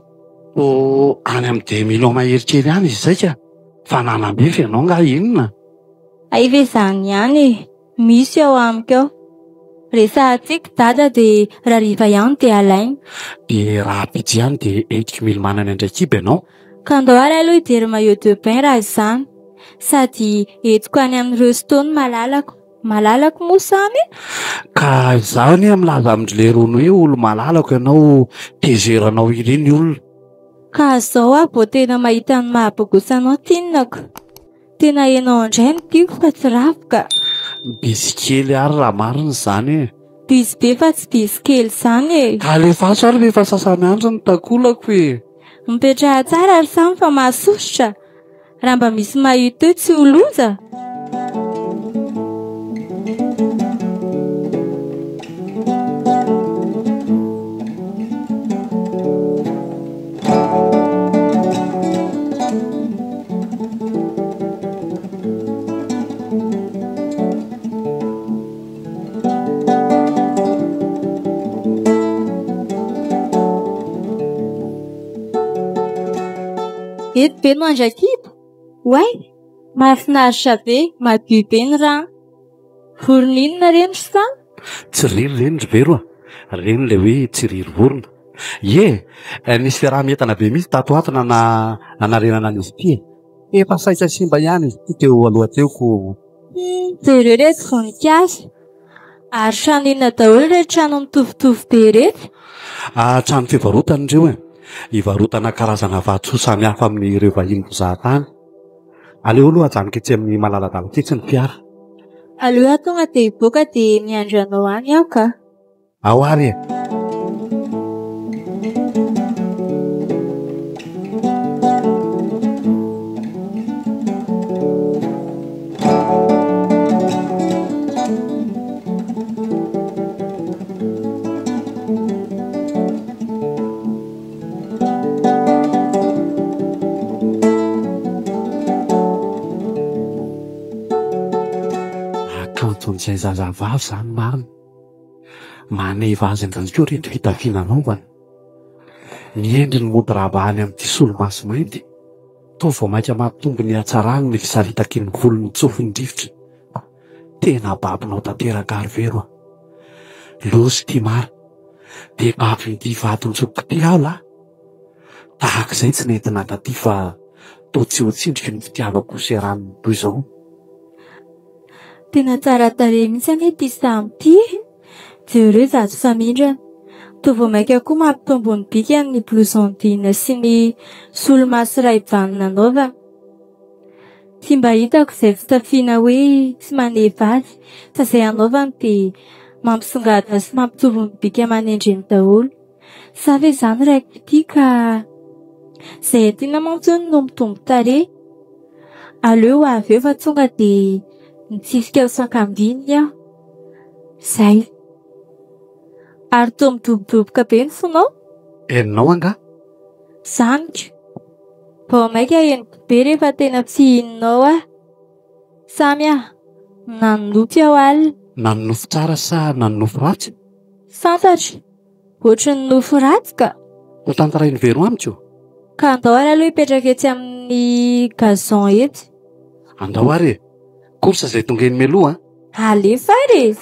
Toa any amin'ny deux millions mahery kely any izy izay ka! Fa nanam-befy ianao angaha inona? Hay ve izany ihany e! Misy ao amiko ao. Resahantsika dada dia rahariva ihany dia alaina. Dia rahampitso ihany dia entiko milomanana indray kibo ianao. Ka andao ary aloha hijery maillot de bain raha izany. Sady entiko any amin'ny resto ny malalako. Malalako moa samy e? Ka izaho anie milaza amin-dry lerony hoe olo-malalako ianao, tezeranao iry ny olona. Ka zao aho vao tena mahita ny maha bogosa anao tsinona-ko. Tena enao indray no tiako fa tsy ravo ka. Bizy kely ary raha marina izany e. Bizy be fa tsy bizy kely izany e. Ka alefaso ary rehefa sasa-miandry ny takolako e. Mipetraha tsara ry Samy fa mahasosotra. Raha mba misy mahita eo tsy ho loza? Eto be no Andrakibo? Oay! Mahafinaritra be, madio be ny rano. Vorona inona ireny ry Samy? Tsiriry ireny ry Vero a! Ireny ilay hoe tsiriry vorona. Ie! Nisy fiaraha-mientana be mihitsy tato ho ato nanarenana an'izy ity e! Efa saika simba ihany izy ity teo aloha teo ko. Jereo ireto voninkazo. Ary trano inona daholo ireto trano mitovitovy be ireto? Trano fivarotana ireo e! Ivarotana karazana vatosoa samihafa amin'ireo vahiny mpizaha tany. Aleo aloha ajanoko etsy amin'ny malaladalaka etsy ny fiara. Aleo aho tonga dia hivoaka dia miandry anao any aho ka. Ao ary e! Hakanton'izay zazavavy izany marina. Maneva azy indray koa ireto fitafiana anaovany. Ny endriny mody ravahany amin'ity solomaso mainty. Toa vao mainka mampitombo ny hatsarany ny fisaritaky ny volony tsofin'ny rivotra. Tena babonao tanteraka ary Vero a! Loza ity marina. Dia babon'ity vadin-jokiko ity aho lahy. Tahaka izay tsy nentina taty fa toa tsy ho tsindriko ny fitiavako ho seraniny toy izao. Tena tsara tarehy mihitsy anie ity Samy ity e! Jereo izato famindrana. Toa vao mainka koa mampitombo ny bikany ny blouson jean sy ny solomaso Ray-Ban nanaovany. Tsy mba hitako izay fitafiana hoe tsy maneva azy fa izay anaovany dia mampisongadina sy mampitovy ny bika aman'endriny daholo. Sa ve izany raiki-pitia ka izay entina mantsy hono no mitombo tarehy? Aleo ho avy eo fa tonga dia mitsifika ho sakambininy aho. Izay. Ary toa midobodoboka be ny fonao? Henonao angaha? Izany ka! Vao mainka henoko be rehefa tena tsy hininao aho. Samy ah! Nanonofy aho alina. Nanonofy tsara sa nanonofy ratsy? Fantatro. Ohatry ny nofy ratsy ka. Ho tantarain'i Vero amiko? Ka andao ary aloha hipetraka etsy amin'ny gazon etsy. Andao ary e! Course izay tonga eny mialoha an! Alefa ary e!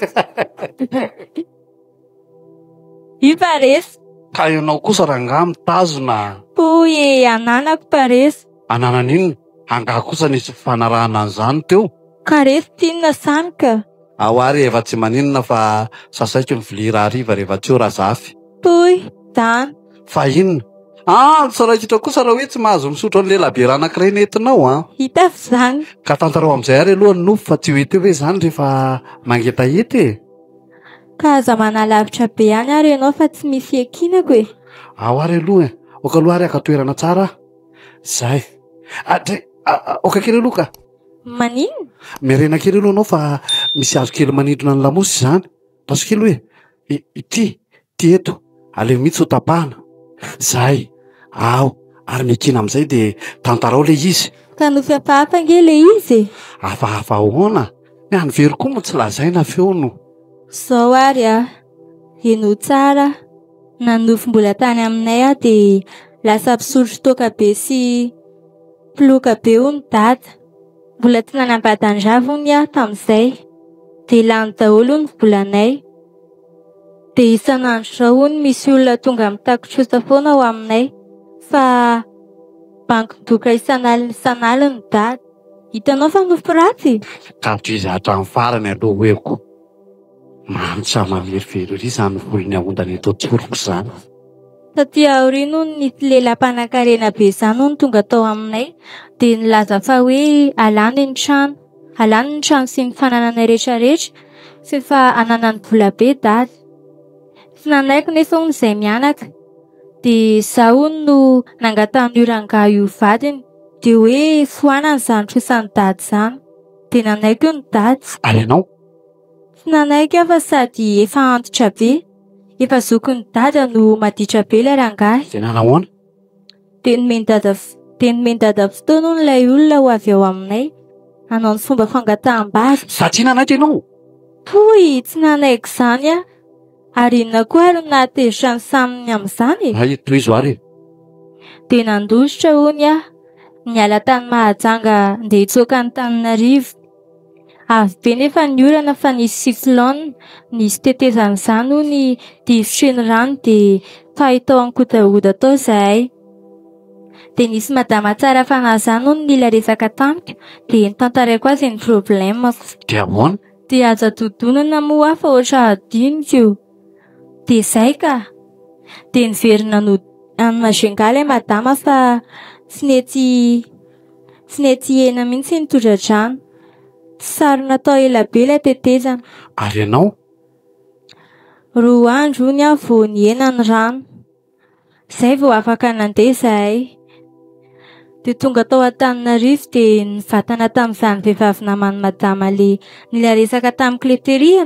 Io paresa. Ka ianao kosa rangaha mitazona a! Hoy e, ananako paresa. Ananana inona? Angaha kosa nisy fifanarahana an'izany teo? Ka resy tsinona samy ka. Ao ary efa tsy maninona fa sasaiko ny vilia rahariva rehefa tsy eo Razafy. Toy izany. Fa inona? Ah, tsy raikitra kosa raha hoe tsy mahazo misotro an'ilay labiera anankiray nentinao an! Hita avy izany. Ka tantarao amin'izay ary aloha ny nofy fa tsy ho hita eo ve izany rehefa mangetaheta e! Ka aza manalavitra be any ary ianao fa tsy misy hiankinako e! Ao ary aloha e! Aoka aloha ary haka toerana tsara aho. Zay. Adray! Aoka kely aloha ka! Maninona? Miarena kely aloha anao fa misy hazo kely manindrona ny lamosy izany. Paso kely hoe ity, ity eto, aleo mihitsy ho tapahana. Zay, ao, ary miankina amin'izay dia tantarao ilay izy. Ka nofy hafahafa ange ilay izy e! Hafahafa ahoana? Ny an'i Vero koa moa tsy lazaina feo no. Zao ary a! Henoy tsara, nanonofy mbola tany aminay aho dia lasa mpisotro toaka be sy mpiloka be hono dada. Mbola tsy nanambady an-dRavo hono aho tamin'izay. Dia lany daholo hono ny volanay. Dia isan'andro izao hono misy olona tonga mitaky trosa foana ao aminay. Fa banky-doka isan'alina isan'alina dada. Hitanao fa nofy ratsy e! Tratro izy hatramin'ny farany aloha hoe ko. Manitra mamerivery ery izany volony aondana eto an-tsoroko izany. Taty aoriana hono nisy lehilahy mpanankarena be izany hono tonga tao aminay dia nilaza fa hoe alany ny trano, alany ny trano sy ny fanananay rehetrarehetra fa efa ananany vola be dada. Tsy nanaiky nefa hono izay mianaka. Dia izaho hono no nangatahan'io rangahy io vadiny dia hoe foanana izany trosan'i dada izany. Dia nanaiky hono dada. Ary ianao? Tsy nanaiky aho fa sady efa antitra be, efa zokin'i dada no maditra be ilay rangahy. Dia nanahoana? Dia nomen'i dada dia nomen'i dada fotoana hono ilay olona ho avy ao aminay hanao ny fomba fangataham-bady. Satria nanaiky ianao? Hoy, tsy nanaiky izany aho. Ary inona koa ary no nahatezitra an'i Sammy amin'izany e? Hay, tohizo ary e! Dia nandositra hono aho, niala tany Mahajanga ndeha hitsoaka an'Antananarivo. Avy be nefa ny orana fa nisy cyclone, nisy tetezana izany hono difotry ny rano dia fahy tao Ankodahoda tao izahay. Dia nisy madama tsara fanahy izany hono nila resaka tamiko dia notantaraiko azy ny problème-ko. Dia ahoana? Dia aza dodonana moa aho fa ohatra hadinoko io. Dia izay ka! Dia niverina nody any Majunga ilay madama fa tsy nety Tsy nety hihena mihitsy ny tondra-drano. Tsy sarona tao ela be ilay tetezana. Ary ianao? Roa andro hono aho vao nihena ny rano. Izay vao afaka nandeha izahay. Dia tonga tao Antananarivo dia nivatana tamin'izany vehivavy naman'i madama le nila resaka tamiko le tery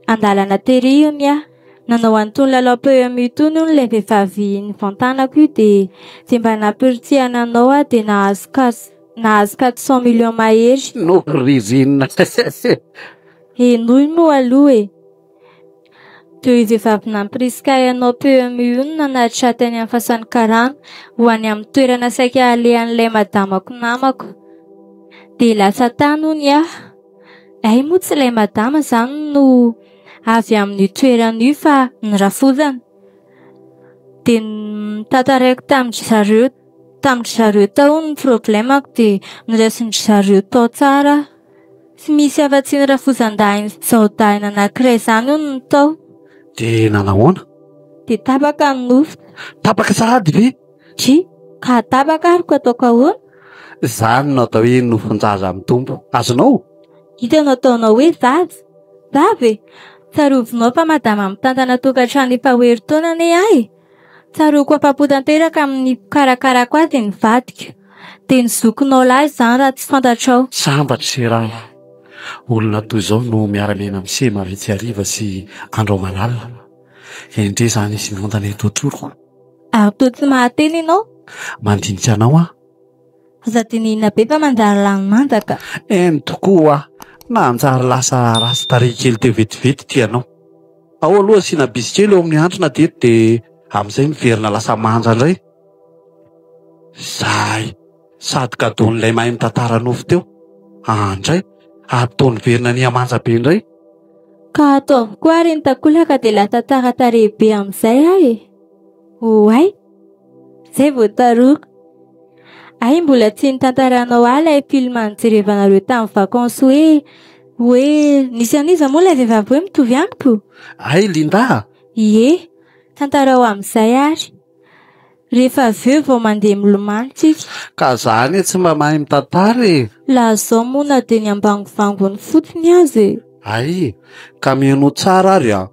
andalana tery hono aho. Nanao an'itony lalao PMU itony hono ilay vehivavy nivantanako io dia dia mba nampirisihana anao aho dia nahazo quatre nahazo 400 millions mahery. No ririnina. Henoy moa aloha e. Dia io vehivavy nampirisika ahy hanao PMU io no nanatitra ahy tany amin'ny fasan'ny karana ho any amin'ny toerana saika halehan'ilay madamako namako. Dia lasa tany hono aho. Hay moa tsy ilay madama izany no avy amin'io toerana io fa ny rafozana. Dia notantaraiko tamin-dry zareo tamin-dry zareo tao hono ny problemako dia noraisin-dry zareo tao tsara aho. Tsy misy afa-tsy ny rafozan-dahiny sy zaodahiny anankiray izany hono no tao. Dia nanahoana? Dia tapaka ny nofo. Tapaka sahady ve? Dry, ka tapaka ary ko ataoko ahoana? Izany no atao hoe nofon-jaza mitombo. Azonao? Inona no ataonao hoe zaza? Zaza e! Tsarovinao fa madama mitantana tokantrano efa ho herintaona anie aho e! Tsaroako afa-po tanteraka amin'ny fikarakarako azy ny vadiko. Dia ny zokinao lahy izany raha tsy fantatrao. Sambatra se raha olona toy izao no miara-miaina amin'i se Maritsy hariva sy andro aman'alina. Endrey izany izy miondana eto an-tsoroko. Ary toa tsy mahateny ianao? Mandinika anao aho. Aza dinihina be fa manjary lany manja ka. Eny tokoa. Nanjary lasa ratsy tarehy kely teo vetivety ity ianao. Ao aloha asiana bisy kely eo amin'ny handrina teto dia amin'izay miverina lasa manja indray. Zay! Sady cadeau-n'ilay mahay mitantara nofy teo. Andray! Ary toa niverina nihamanja be indray. Ka ataovy koa ary ny takolaka dia lasa tsara tarehy be amin'izay aho e! Oay! Zay vao tsaroako. Hay mbola tsy nitantaranao ahy ilay film nijerevanareo tamin'ny vacances hoe hoe nisy an'iza moa ilay vehivavy hoe mitovy amiko? Hay Linda a! Ie, tantarao amin'izay ary. Rehefa avy eo vao mandeha milomano tsika. Ka za anie tsy mba mahay mitantara e! Lazao moa na dia ny ambangovangony fotsiny aza e! Hay, ka mihainoa tsara ary a!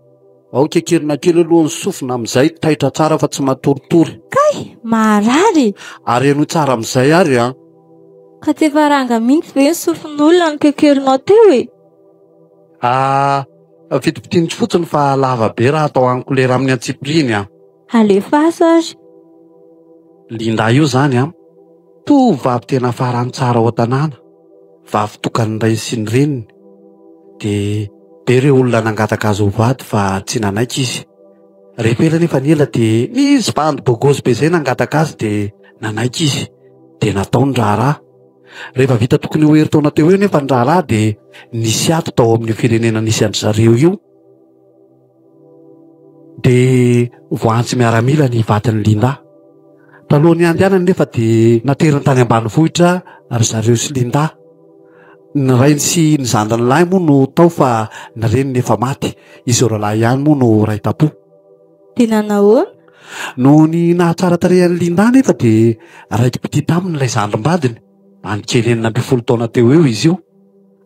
Ao kekerina kely aloha ny sofina amin'izay taitra tsara fa tsy matoritory. Kay! Maharary e! Ary henoy tsara amin'izay ary an! Ka tsy efa ranga mihitsy ve ny sofin'olona no kekerinao teo e? Ah, fitipitiniko fotsiny fa lava be raha atao en couleur amin'ny antsipiriany an! Alefaso ary. Linda io zany an! Tovovavy tena farany tsara ao an-tanàna, vavy tokan'ny rainy sy ny reniny. Dia be ireo olona nangataka azy ho vady fa tsy nanaiky izy. Rehefa ela anefa ny ela dia nisy bandy bogosy be izay nangataka azy dia nanaiky izy. Dia natao ny raharaha. Rehefa vita tokony ho herintaona teo eo nefa ny raharaha dia nisy ady tao amin'io firenena nisy an-dry zareo io. Dia voantso miaramila ny vadin'i Linda. Talohan'ny handehanany nefa dia nateriny tany ambanivohitra ry zareo sy Linda. Ny rainy sy ny zandriny lahy moa no tao fa ny reniny efa maty. Izy roalahy ihany moa no ray tam-po. Dia nanahoana? Noho ny nahatsara tarehy an'i Linda nefa dia raiki-pitia taminy ilay zandrim-badiny. Any kely 16 taona teo eo izy io.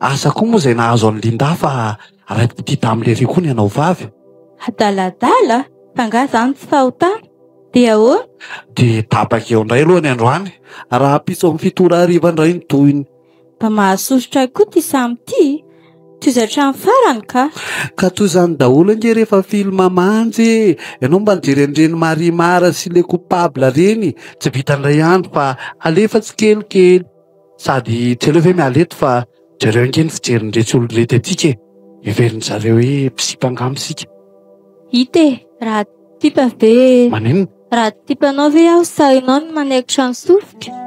Asa koa moa izay nahazo an'i Linda fa raiki-pitia tamin'i Lery koa ny anao vavy. Adaladala? Fa angaha izany tsy fahotana? Dia ahoana? Dia tapaka eo indray aloha ny androany. Rahampitso amin'ny 7 ora hariva indray ny tohiny. Mba mahasosotra ahy koa ity samy ity. Tohizo hatramin'ny farany ka. Ka toy izany daholo ange rehefa film manja e! Ianao mba nijery an'ireny Marimar sy Le Coupable ireny, tsy vita indray andro fa alefa tsikelikely. Sady tsy aleo ve miala eto fa jereo ange ny fijerin'ireto olona ireto antsika e! Heverin-dry zareo hoe mpisipa angamba isika. Hita e! Raha tipa ve e? Maninona? Raha tipanao ve aho sahinao ny manaikitra ny sofiko?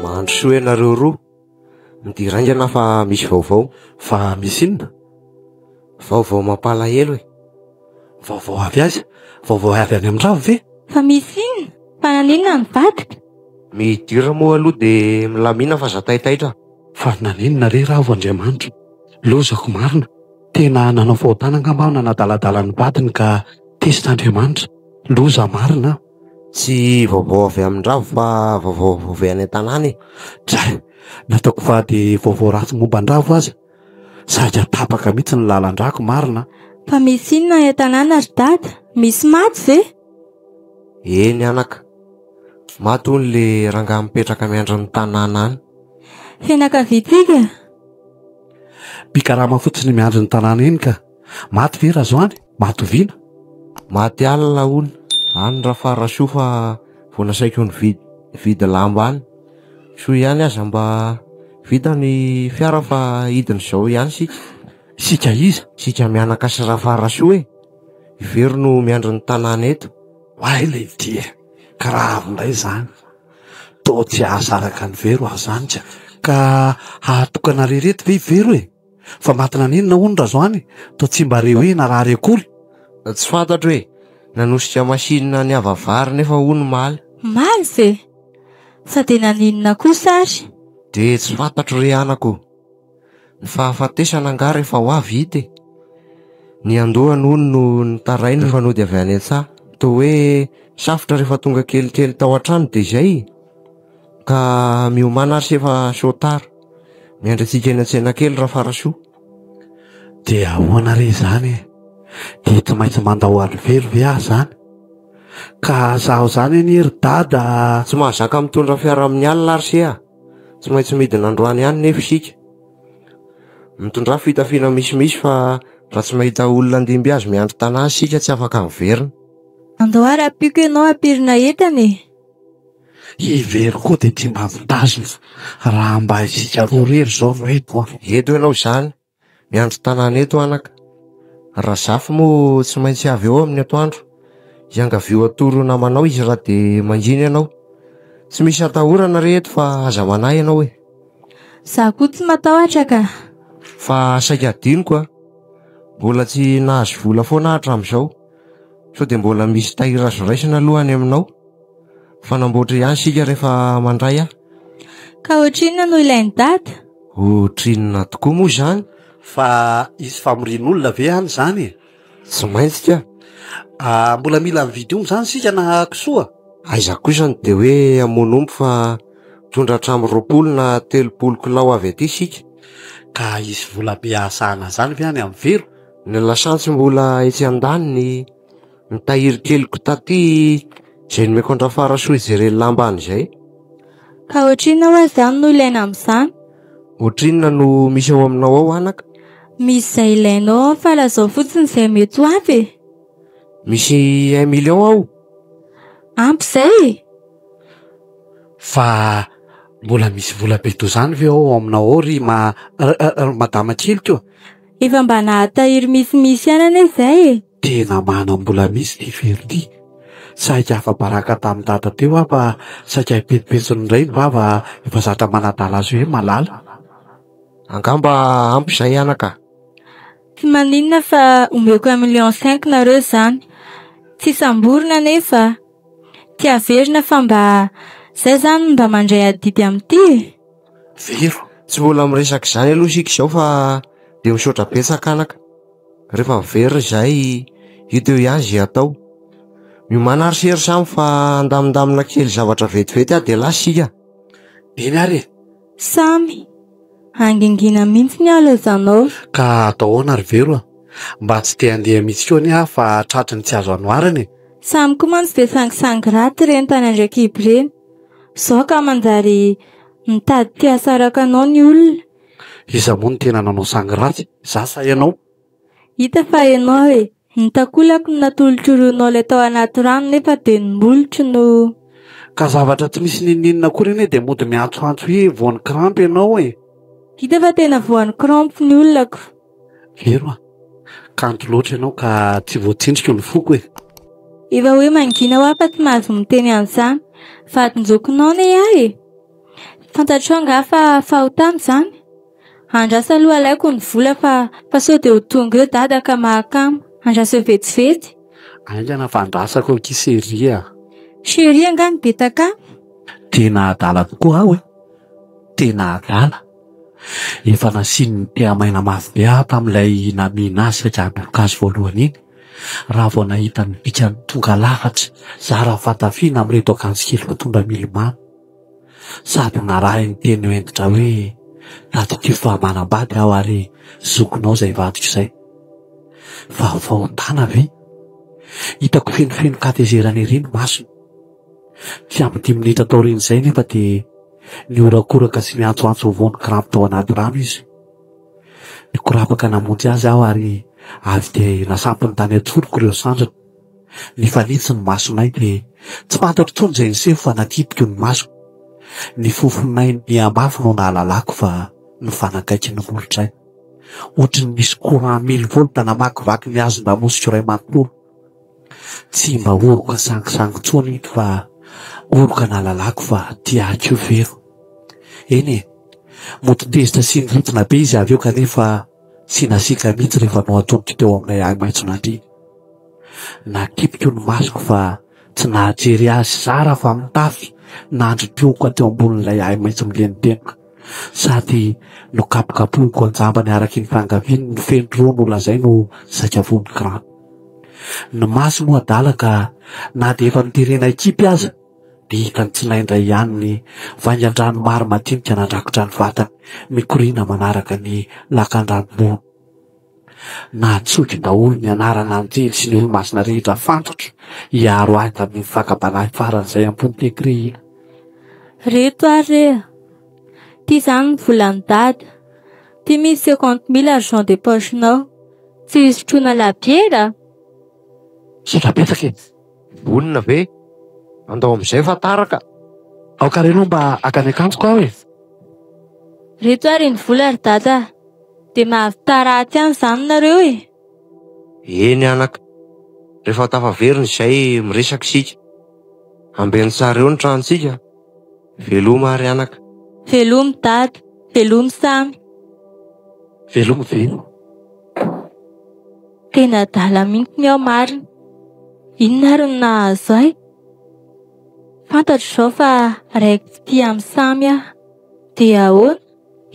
Mandrosoa ianareo roa. Midira haingana fa misy vaovao. Fa misy inona? Vaovao mampalahelo e. Vaovao avy aiza? Vaovao avy any amin-dRavo ve? Fa misy inona? Fa naninona ny vadiko? Midira moa aloha dia milamina fa za taitaitra. Fa naninona re Ravo Andriamanitra? Lozako marina. Tena nanao fahotana angamba aho nanadaladala ny vadiny ka tezitra Andriamanitra. Loza marina aho. Tsy vaovao avy amin-dRavo fa vaovao avy any an-tanàna e. Dray! Nataoko fa dia vaovao ratsy momba an-dRavo aza. Saika tapaka mihitsy ny lalan-drako marina. Fa misy inona any an-tanàna ry dada? Misy maty ve? Eny anaka. Maty hono le rangahy mipetraka miandry ny tanàna any. Fianakaviantsika? Mpikarama fotsiny miandry ny tanàna iny ka. Maty ve Razoany? Maty oviana? Maty alina hono any Rafarasoa fa vao nasaiko nividy nividy lamba any. Soa ihany aza mba vita ny fiara fa hidina izao ihany isika. Isika iza? Isika mianaka sy Rafarasoa e! I Vero no miandry ny tanàna eto. Oay ilay ity e! Grave indray izany. Toa tsy hahasaraka an'i Vero aho izany ka. Ka hahatokana re reto ve i Vero e? Fa maty naninona hono Razoany? Toa tsy mba re hoe narary akory. Tsy fantatro e! Nanosika machine niava vary nefa hono omaly. Omaly ve? Fa dia naninona kosa ary? Dia tsy fantatro re anako o! Ny fahafatesana angaha rehefa ho avy hita e! Ny andohany hono no nitaraina rehefa nody avy any an-tsaha. Toa hoe safotra rehefa tonga kelikely tao an-trano dia izay e! Ka miomàna ary se fa sao tara. Miandry antsika eny an-tsena kely Rafarasoa. Dia ahoana re izany e? Dia tsy maintsy mandao an'i Vero ve aho izany? Ka zaho izany anie ry dada a! Tsy mahazaka mitondra fiara amin'ny alina ary se a! Tsy maintsy midina androany ihany nefa isika. Mitondrà fitafiana misimisy fa raha tsy mahita olona handimby azy miandry tanàna isika tsy afaka miverina. Andao ary ampiako ianao hampirina entana e! I Vero koa dia tia mba mitazona. Raha mba isika roa irery izao no eto an! Eto ianao izany, miandry tanàna eto anaka. Razafy moa tsy maintsy avy eo amin'ny atoandro. Iangavio atoro namanao izy raha dia mangina ianao. Tsy misy atahorana re eto fa aza manahy ianao e! Za koa tsy matahotra ka! Fa saika adinoko a! Mbola tsy nahazo vola foana aho hatramin'izao. Sao dia mbola misy tahiry azo raisina aloha any aminao? Fanamboatra ihany isika rehefa mandray aho. Ka ohatrinona no ilain'i Dada? Ohatrinona tokoa moa izany? Fa hisy famorian'olona ve any izany e? Tsy maintsy ka. Ah, mbola mila mividy omby izany isika na kisoa? Aiza kosa no dia hoe hamono omby fa mitondra hatramin'ny 20 na 30 kilao avy aty isika. Ka hisy vola be hahasahana izany ve any amin'ny Vero? Ny lasantsy mbola etsy andaniny, ny tahiry keliko taty izay nomeko an-dRafarasoa hijereny lamba any izay. Ka ohatrinona hoa izany no ilaina amin'izany? Ohatrinona no misy ao aminao ao anaka? Misy izay ilainao ao fa lazao fotsiny izay mety ho ampy e! Misy un million ao. Ampy izay e! Fa mbola misy vola be toy izany ve ao aminao ao ry ma ry madama keliko? Efa mba nahatahiry misimisy ihany anie izay e! Tena manam-bola mihitsy ity Vero ity. Saika afa-baraka tamin'i Dada teo aho fa saika hipetsopetsony indray ny vava efa zatra manadala azy hoe malala. Angamba ampy izay anaka a! Tsy maninona fa omeko un million cinq nareo izany. Tsy samborina anefa a! Tsy averina fa mba zay izany mba mandray adidy amin'ity e! Vero. Tsy mbola miresaka izany aloha isika izao fa dia misaotra betsaka anaka. Rehefa miverina izahay, hita eo ihany izay atao. Miomàna ary se ry Samy fa handamindamina kely zavatra vetivety aho dia lasa isika. Eny ary e! Samy, hangingina mihitsy ny halaozanao. Ka atao ahoana ry Vero a? Mba tsy te handeha mihitsy koa anie aho fa tratry ny tsy azo anoharana e! Samy koa mantsy dia sangisangy raty ireny tany Andraikibo ireny. Zao ka manjary mitady te hahasaraka anao ny olona. Iza moa no tena nanao sangy ratsy? Za sa ianao? Hita fa ianao e! Ny takolako no natolotro ronao ilay tao anaty rano nefa dia ny molotro no. Ka zavatra tsy misy n'inon'inona akory anie dia mody miantsoantso hoe voan'ny crampe ianao e! Hita fa tena voan'ny crampe ny olona ko. Vero a! Kanto loatra ianao ka tsy voatsindriko ny foko e! Efa hoe mangina hoa fa tsy mahazo miteny an'izany. Vadin-jokinao anie aho e! Fantatrao angaha fa fahotana izany? Andraso aloha alaiko ny vola fa fa sao dia ho tonga eo dada ka mahakamo. Andraso eo vetivety. Haingana fa andrasako akia chérie a! Chérie angaha no betaka? Tena adala tokoa aho e! Tena adala. Efa nasiany tehamaina mafy be aho tamin'ilay namihina azy saika hanoroka azy voalohany iny. Raha vao nahita ny bikany tonga lafatra, zara fatafiana amin'ireto akanjo kely mpitondra milomano. Sady narahiny teny hentitra hoe, tadidio fa manambady aho ary zokinao izay vadiko izay. Fa fahotana ve? Hitako fenofeno katezerana ery ny masony. Tsy ampy dimy minitra taorian'izay nefa dia nihorakoraka sy niantsoantso ho voan'ny krampy tao anaty rano izy. Nikorapaka namonjy azy aho ary avy dia nasampiny tany an-tsoroko ireo sandriny. Nifanitsy ny masonay dia tsy fantatro intsony izay niseho fa nakipiko ny masoko. Ny fofonay nihamafy no nahalalako fa nifanakaiky ny molotray. Ohatry ny nisy courant mille volts namakivaky ny hazon-damosiko iray manontolo. Tsy mba oroka sangisangy intsony iny fa oroka nahalalako fa tia ahy koa Vero. Eny e, mody tezitra sy nirotona be izy avy eo kanefa tsy nasiaka mihitsy rehefa nohatoniko teo amin'ilay ahi-maitson'andriana. Nakipiko ny masoko fa tsy nahajery azy zara fa mitafy nandri-pihoka teo ambonin'ilay ahi-maitso milenodenoka. Sady nokapokapohiko an-jambany araky ny fiangaviany ny feno roa nolazainy ho saika voan'ny crampe. Ny maso moa adala ka na dia efa noterena hikipy aza dia hitany tsinaindray ihany ny vaingan-drano maro madinika nandrakotra ny vatany mikoriana manaraka ny lakandranom-bohony. Natsoiko daholo ny anarana anjely sy ny olo-masina rehetra fantatro hiaro ahy tamin'iny fakam-panahy faran'izay am-pon'ny iny. Reto ary re a! Ty zany ny volan'i dada. Ty misy 50 000 argent de poche-nao. Tsy hisotroana labiera? Misaotra betsaka e! Vonona ve? Andao amin'izay fa tara ka! Aoka re aloha mba haka ny akanjoko aho e! Reto ary ny vola ry dada a! Dia mahavita ratsy ihany izany nareo e! Eny anaka, rehefa tafaverina izay miresaka isika. Ambeno tsara eo ny tranontsika. Veloma ary anaka. Velomy dada, velomy Samy. Velomy Vero. Tena adala mihitsy ny aho marina. Inona ary no nahazo ahy? Fantatro izao fa raiki-pitia amin'i Samy aho. Dia ahoana?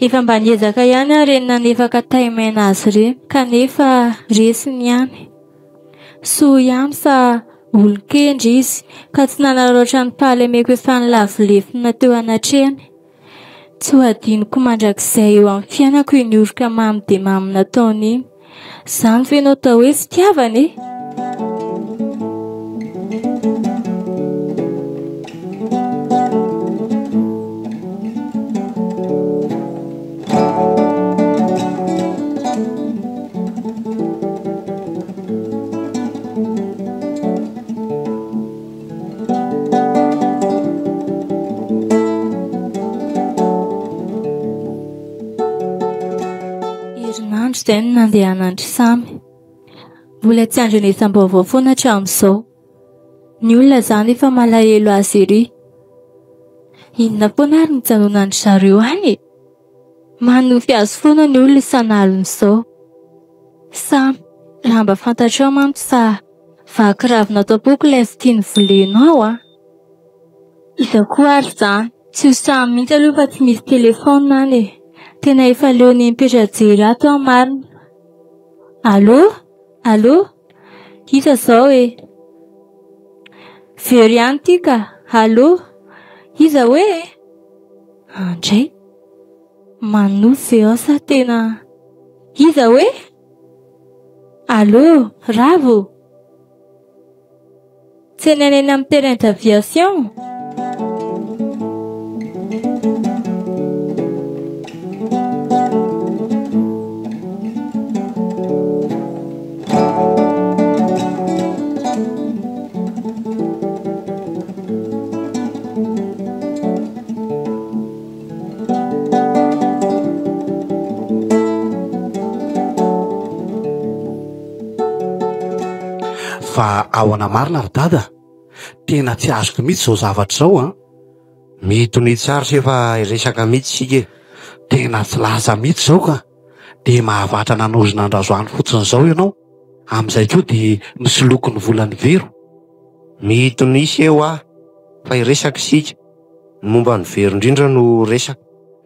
Efa mba niezaka ihany aho ireny nanefaka tay-maina azy ireny, kanefa resiny ihany. Soa ihany fa olon-kendry izy, ka tsy nanararaotra ny fahalemeko efa nilavo lefona teo anatrehany. Tsy ho adinoko mandrakizay eo amin'ny fiainako iny oroka mamy dia mamy nataony iny. Izany ve no atao hoe fitiavana e? Herinandro izay no nandehanan-dry Samy. Mbola tsy andrenesam-baovao foana hatramin'izao. Ny olona izany efa malahelo azy ery. Inona foana ary no ijanonan'dry zareo any e? Manofy azy foana ny olona isan'alina izao. Samy, raha mba fantatrao mantsy fa vaky ravina ato am-poko ilay fitia novolenao an! Iza koa ary izany? Tsy ho sahy mihitsy aloha fa tsy misy telefaonina any e! Tena efa leo ny mipetra-jery ato aho marina. Allô? Allô? Iza izao e? Very ihany ity ka! Allô? Iza hoe e? Andray! Manofy ve ao sa tena. Iza hoe? Allô, Ravo? Tsenaina eny amin'ny terrain d'aviation? Fa ahoana marina ry dada? Tena tsy azoko mihitsy izao zavatra izao an! Mitonia tsara se fa hiresaka mihitsy isika e! Tena tsy lasa mihitsy izao ka! Dia mahavatra nanozona an-dRazoany fotsiny izao ianao, amin'izay koa dia misoloky ny volan'i Vero. Mitonia se hoa fa hiresaka isika. Ny momba an'i Vero indrindra no resaka.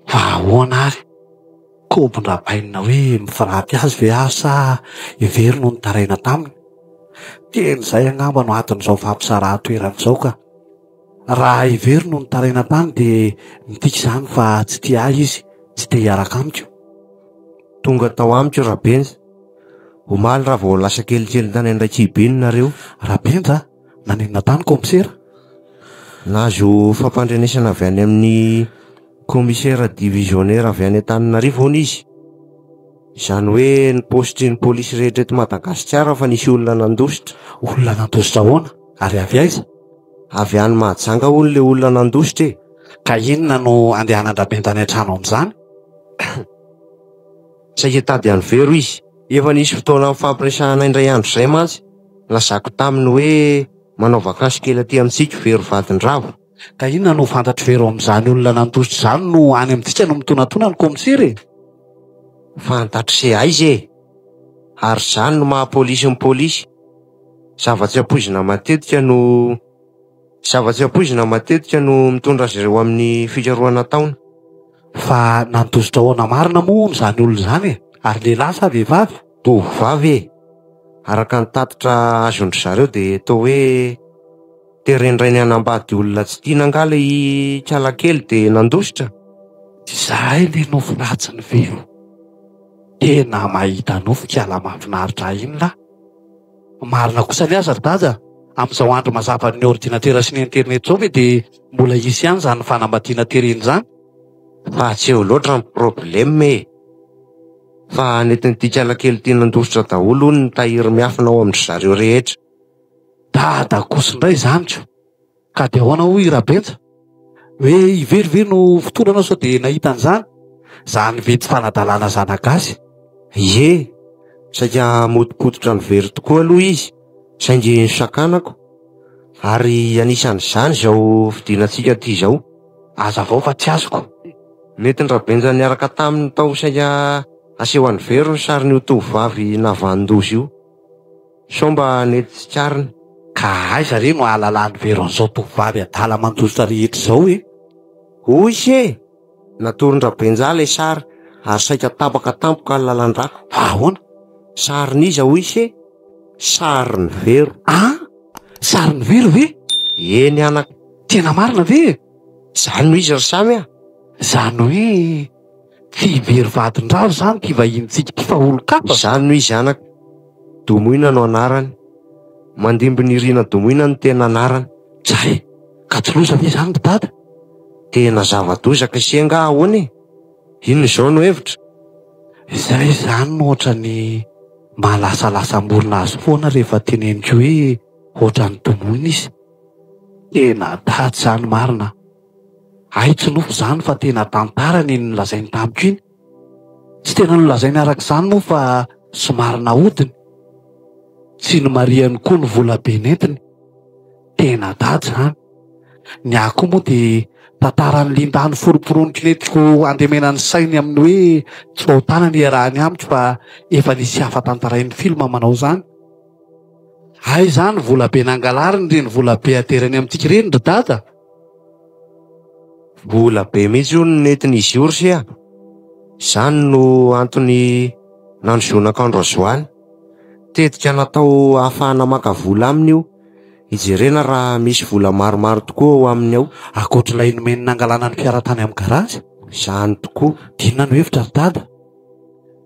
Fa ahoana ary? Kobon-dRabainina hoe mifraty azy ve aho sa i Vero no nitaraina taminy? Tena izay angamba no anton'izao fampisarahan-toerana izao ka. Raha i Vero no nitaraina tany dia midika izany fa tsy tia ahy izy, tsy te hiaraka amiko. Tonga tao amiko Rabenja. Omaly raha vao lasa kelikely tany Andraikibe iny nareo. Rabenja? Naninona tany kaomisera? Nahazo fampandrenesana avy any amin'ny kaomisera divisionnaire avy any Antananarivo hono izy. Izany hoe ny paositry ny polisy rehetra eto Madagasikara fa nisy olona nandositra. Olona nandositra ahoana? Ary avy aiza? Avy any Mahajanga hono ilay olona nandositra e. Ka inona no andehanan-dRabenja any an-trano amin'izany? Saika hitady an'i Vero izy. Efa nisy fotoana nifampiresahana indray andro izay mantsy. Lazako taminy hoe manao vakansy kely aty amintsika Vero vadin-dRavo. Ka inona no fantatr'i Vero amin'izany olona nandositra izany no any amintsika no mitonatona ny kaomisera e? Fantatr'i se aiza e! Ary izany no maha polisy ny polisy. Zava-tsy ampoizina matetika no zava-tsy ampoizina matetika no mitondra azy ireo amin'ny fikarohana ataony. Fa nandositra ahoana marina moa hono izany olona izany e? Ary lehilahy sa vehivavy? Tovovavy e! Araka ny tatitra azon-dry zareo dia toa hoe teren-drainy hanambady olona tsy tiana angaha ilay ikalakely dia nandositra? Izahay ilay nofy ratsin'i Vero. Tena mahita nofy kiala mahafinaritra ahy iny lah. Marina kosa ny aza ry dada, amin'izao andro mazavan'ny ordinatera sy ny internet izao ve dia mbola hisy ihany izany fanambadiana terena izany? Fa tsy eo loatra ny problème e! Fa nentin'ity kialakely ity nandositra daholo hono ny tahiry miafina ao amin-dry zareo rehetra. Dada kosa indray izany ko! Ka dia ahoana hoy i Rabenja? Hoe i Vero ve no fotoana anao sao dia nahita an'izany? Zany ve tsy fanadalana zanagasy? Ie, saika hamotopototra an'i Vero tokoa aloha izy, saingy nosakanako. Ary anisan'izany izao fidinantsika aty izao. Hazavao fa tsy azoko. Nentin-dRabenja niaraka taminy tao saika haseho an'i Vero ny sarin'io tovovavy navanon-doza io. Sao mba nety tsikariny. Ka aiza re no ahalalan'i Vero an'izao tovovavy adala mandositra rehetra izao e? Hoy se! Natoron-dRabenja ilay sary ary saika tapaka tampoka ny lalan-drako. Fa ahoana? Sarin'iza hoy se? Sarin'i Vero. An! Sarin'i Vero ve? Eny anaka. Tena marina ve e? Izany no izy ry Samy a! Izany hoe Tsy i Vero vadin-dRavo izany ity vahinintsika ity fa olon-kafa. Izany no izy anaka. Domoina no anarany. Mandimby Nirina Domoina no tena anarany. Dray! Ka tsy loza ve izany ry dada? Tena zava-doza ka ise angaha ahoana e? Inona izao no hevitra? Izay izany no ohatran'ny mahalasalasa morona azy foana rehefa teneniko hoe ohatran'ny Domoina izy. Tena dada izany marina a! Hay tsy nofy izany fa tena tantarany iny nolazainy tamiko iny. Tsy tena nolazainy araka izany moa fa somary nahodiny. Tsy nomarihany koa ny vola be nentiny. Tena dada izany. Ny ahy koa moa dia tantaran'i Linda noforomporoniko nentiko handemena ny sainy amin'ny hoe tsy fahotana ny iarahany amiko fa efa nisy hafa tantarain'ny film manao izany. Hay izany vola be nangalariny ireny vola be aterany amintsika ireny ry dada. Vola be mihitsy hono no nentin'izy io ry se a! Izany no antony nandrosoana kandroazoany. Tetika natao ahafahana maka vola aminy io, hijerena raha misy vola maromaro tokoa ao aminy ao. Ankoatr'ilay nomeny nangalana ny fiara tany amin'ny garazy? Izany tokoa. Dia inona no hevitra ry dada?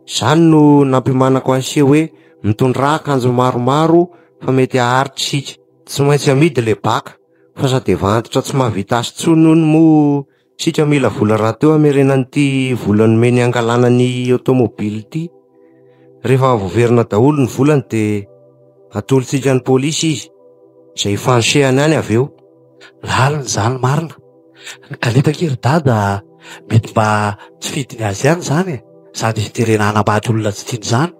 Izany no nampiomanako an'i se hoe mitondrà akanjo maromaro fa mety haharitra isika. Tsy maintsy amidy ilay baka. Fa sady efa antitra tsy mahavita azy intsony hono moa isika mila vola rahateo hamerenana ity vola nomeny hangalana ny automobile ity. Rehefa voaverina daholo ny volany dia atolotsika ny polisy izy, izay hifanosehany any avy eo. Lalina izany marina. Kanefa ange ry dada mety mba tsy fidiny azy ihany izany e, sady izy terena hanambady olona tsy tiany izany.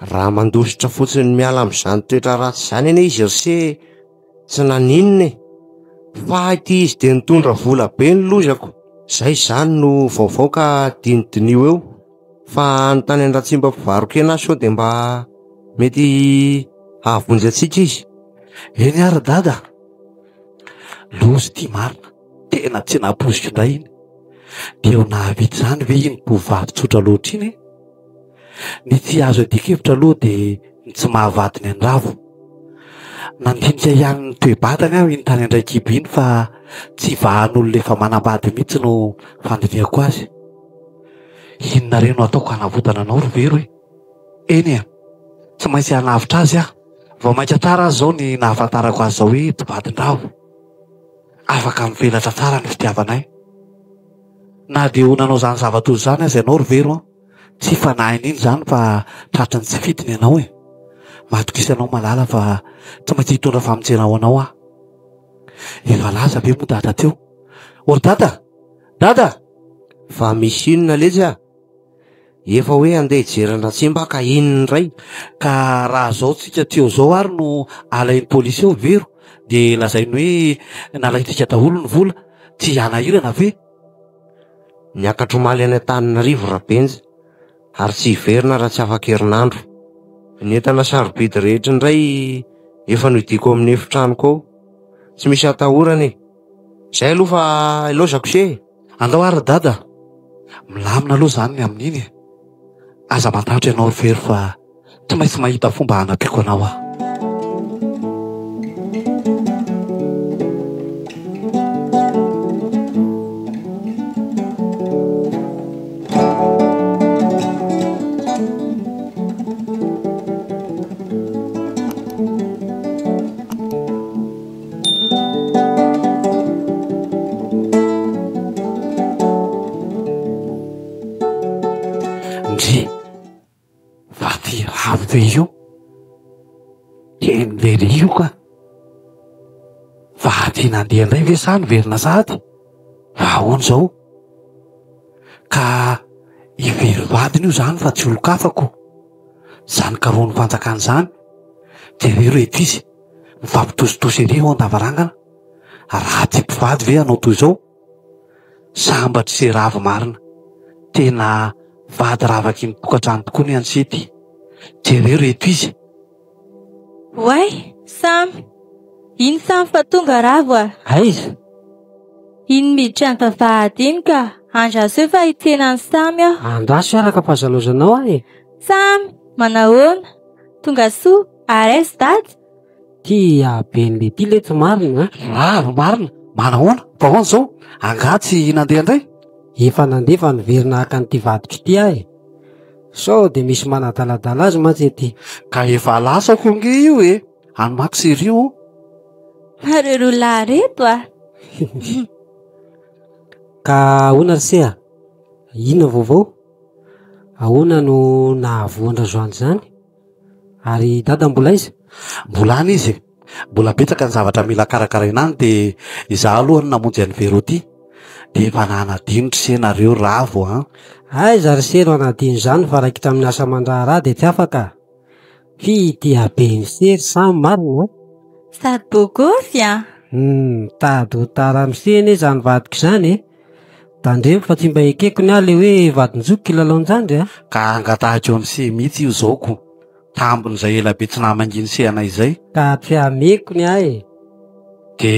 Raha mandositra fotsiny miala amin'izany toetra ratsy izany anie izy ry se Tsy naninona e! Fa ity izy dia nitondra vola be ny lozako. Zay izany no vaovao ka dinidiniho eo. Fa anontany an-dRatsimba mpivaro-kena aho sao dia mba mety hahavonjy antsika izy. Eny ary dada a! Loza ity marina, tena tsy nampoiziko indray iny. Dia ho nahavita izany ve iny tovovavy tsotra loatra iny e? Ny tsy azo iadian-kevitra aloha dia ny tsy mahavadiny an'i Ravo. Nandinika ihany ny toe-batany aho iny tany Andraikibo iny fa tsy vahan'olona efa manambady mihitsy no fandinihako azy. Inona re no ataoko hanavotana anao ry Vero e? Eny e, tsy maintsy hanavotra azy aho. Vao mainka tsara aza izao ny nahafantarako azy izao hoe tsy vadin-dRavo. Afaka mivelatra tsara ny fitiavanay. Na dia ho nanao izany zava-doza izany aza ianao ry Vero an! Tsy fanahiny iny izany fa tratry ny tsy fidiny ianao e! Matokisa anao malala fa tsy maintsy hitondra famonjena ho anao aho. Efa lasa ve moa dada teo? O ry dada! Dada! Fa misy inona letsy a? Efa hoe andeha hijery an-dRatsimba aho ka inona indray? Ka raha zao tsika teo zao ary no alain'ny polisy eo Vero dia lazainy hoe nalaintsika daholo ny vola, tsy hanahirana ve? Niakatra omaly any Antananarivo Rabenja ary tsy hiverina raha tsy afaka herinandro. Ny entana sarobidy rehetra indray efa nodiako ao amin'ny efitranoko ao. Tsy misy atahorana e! Izay aloha fa ilaozako se e! Andao ary ry dada! Milamina aloha izany ny amin'iny e! Aza matahotra ianao ry Vero fa Tsy maintsy mahita fomba hanampiako anao aho. Ndry! Fa ty ravo ve io? Teny lery io ka! Fa ty nandeha indray ve sa niverina sahady? Fa ahoana izao? Ka i Vero vadiny io izany fa tsy olon-kafa ko! Izany karohan'ny fanjakana izany, jereo reto izy, mifampitositosy ery eo an-davarangana, raha tsy mpivady ve hanao toy izao? Sambatry sy ravo marina. Tena vady ravaky ny tokantrano tokoa ny an'i Sety. Jereo reto izy. Oay! Samy! Iny Samy fa tonga Ravo a! Aiza? Iny miditra ny vavahady iny ka! Andraso eo fa hitsena an'i Samy aho. Andraso hiaraka fa aza laozanao aho e! Samy! Manahoana? Tonga soa! Ary aiza Dada? Ty haben'le ty letsy marina a! Ravo marina! Manahoana? Fa ahoana izao? Angaha tsy nandeha indray? Efa nandeha fa niverina haka an'ity vadiko ity aho e! Sao dia misy manadaladala azy mantsy ety. Ka efa lasako ange io e! Any Max ery io. Nareo roa lahy reto a! Ka ahoana ry se a? Inona vaovao? Ahoana no nahavoa an-dRajoany izany? Ary i Dada mbola aiza? Mbola any izy e! Mbola betsaka ny zavatra mila karakaraina any dia izaho aloha no namonjy an'i Vero ity. Dia efa nanadino ry se nareo Ravo an! Aiza ry se no hanadino izany fa raikitra amin'ny asa aman-draharaha dia tsy afaka. Fy ity haben'i se ry Samy marina an! Sady beau gosse an! Hum, mitady ho tara amin'i se anie izany vadiko izany e! Tandremo fa tsy mba ekeko ny ahy le hoe vadin-joky kilalaon-jandry a! Ka angatahiko amin'i se mihitsy io zao ko! Tambin'izay ela be tsy namangian'i se anay izay. Ka tsy ameko ny ahy e! De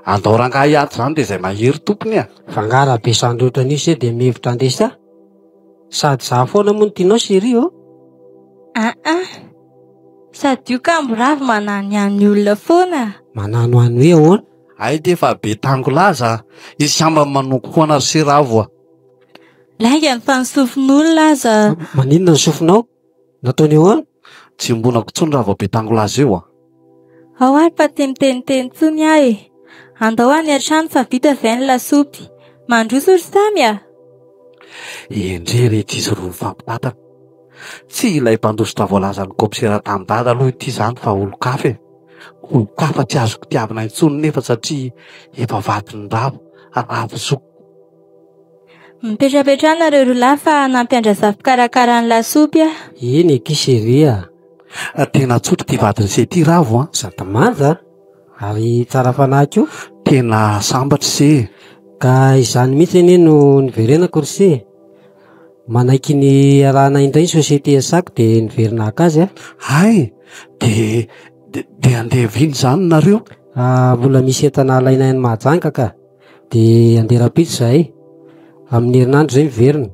andao rangahy hiady izany de izay mahery tompony a! Fa angaha raha be sandry ohatran'io se de mihevitra handresy ahy? Sady za foana moa no tianao chérie ô! Aa! Sady io ka mboravy mananohano olona foana. Mananohano hoe ahoana? Hay ty efa be tango laza a! Izy sambany manongo foana ry se Ravo a! Laingany fa ny sofin'olona aza. Maninona ny sofinao? Nataony ahoana? Tsy iombonako intsony raha vao be tango laza eo a! Ao ary fa tsy miteniteny intsony aho e! Andao any an-trano fa vita ve ny lasopy? Mandroso ry Samy a! Endrey re ity izy roa mifampitantana. Tsy ilay mpandositra voalazan'ny kaomisera tamin'i Dada aloha ity izany fa olon-kafa e! Olon-kafa tsy azoko tiavina intsony nefa satria efa vadin'i Ravo, Ravo zokiko. Mipetrapetraha nareo roa lahy fa hanampy an-dRazafy mikarakara ny lasopy aho. Eny akia chérie a! Tena tsotra ity vadin'i se ity Ravo a! Sady manja ary tsara fanahy koa. Tena sambatra se e! Ka izany mihitsy anie no niverenako ry se e! Manaiky ny hiarahana indray ny société iasako dia niverina haka azy aho. Hay! Dia dia handeha vina izany nareo? Ah, mbola misy entana alaina any Mahajanga ka. Dia handeha rahampitso izahay. Amin'ny herinandro izay miverina.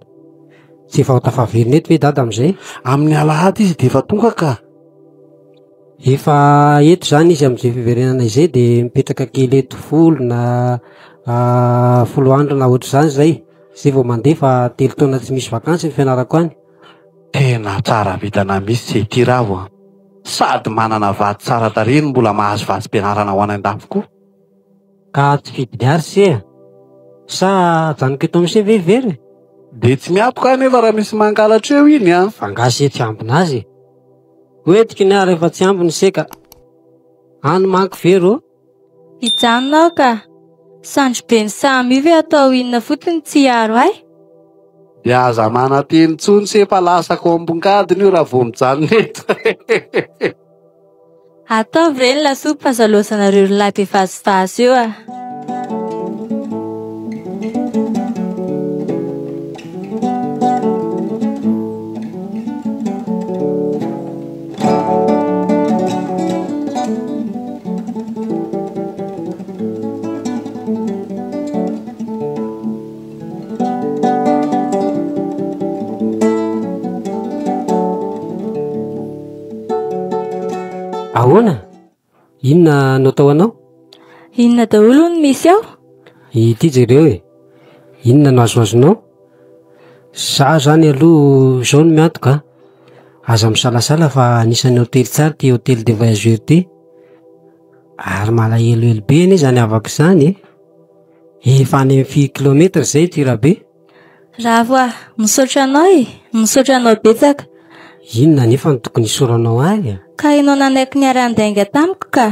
Tsy efa ho tafaverina eto ve dada amin'izay? Amin'ny alahady izy dia efa tonga ka. Efa eto izany izy amin'izay fiverenana izay dia mipetraka kely eto folo na 10 andro na ohatr'izany izay. Zay vao mandeha fa 3 taona tsy misy vakansy ny fianarako any. Tena tsara vintana mihitsy ity Ravo a! Sady manana vady tsara tarehy no mbola mahazo vatsim-pianarana ho any an-dafy koa. Ka tsy fidiny ary se a! Sa ajanoko eto amin'i se ve very e? Dia tsy miatoka aho nefa raha misy mangalatra eo iny a! Fa angaha se tsy ambina azy e? Hoentiko ny ahy rehefa tsy ambiny se ka! Any manko very ô! Hijanona aho ka! Sandry be ny samy io ve atao inona fotsiny tsy hiaro ahy? Dia aza manantena intsony se fa lasako ambongadiny io raha vao mijanona eto. Ataovy re ny lasopy fa aza laozanareo roa lahy be vazivazy eo a! Ahoana? Inona no atao anao? Inona daholo no misy ao? Ity jereo e. Inona no azoazonao? Za zany aloha izao no miantoka a. Aza misalasala fa anisan'ny hotely tsara ity hotely des voyageurs ity. Ary malahelohelo be anie izany havako izany e. Efa any amin'ny firy kilometatra izay ity Rabe? Ravo ah, misaotra anao e, misaotra anao betsaka. Inona anefa no tokony hisaoranao ahy e? Ka ianao nanaiky niara-nidainga tamiko ka.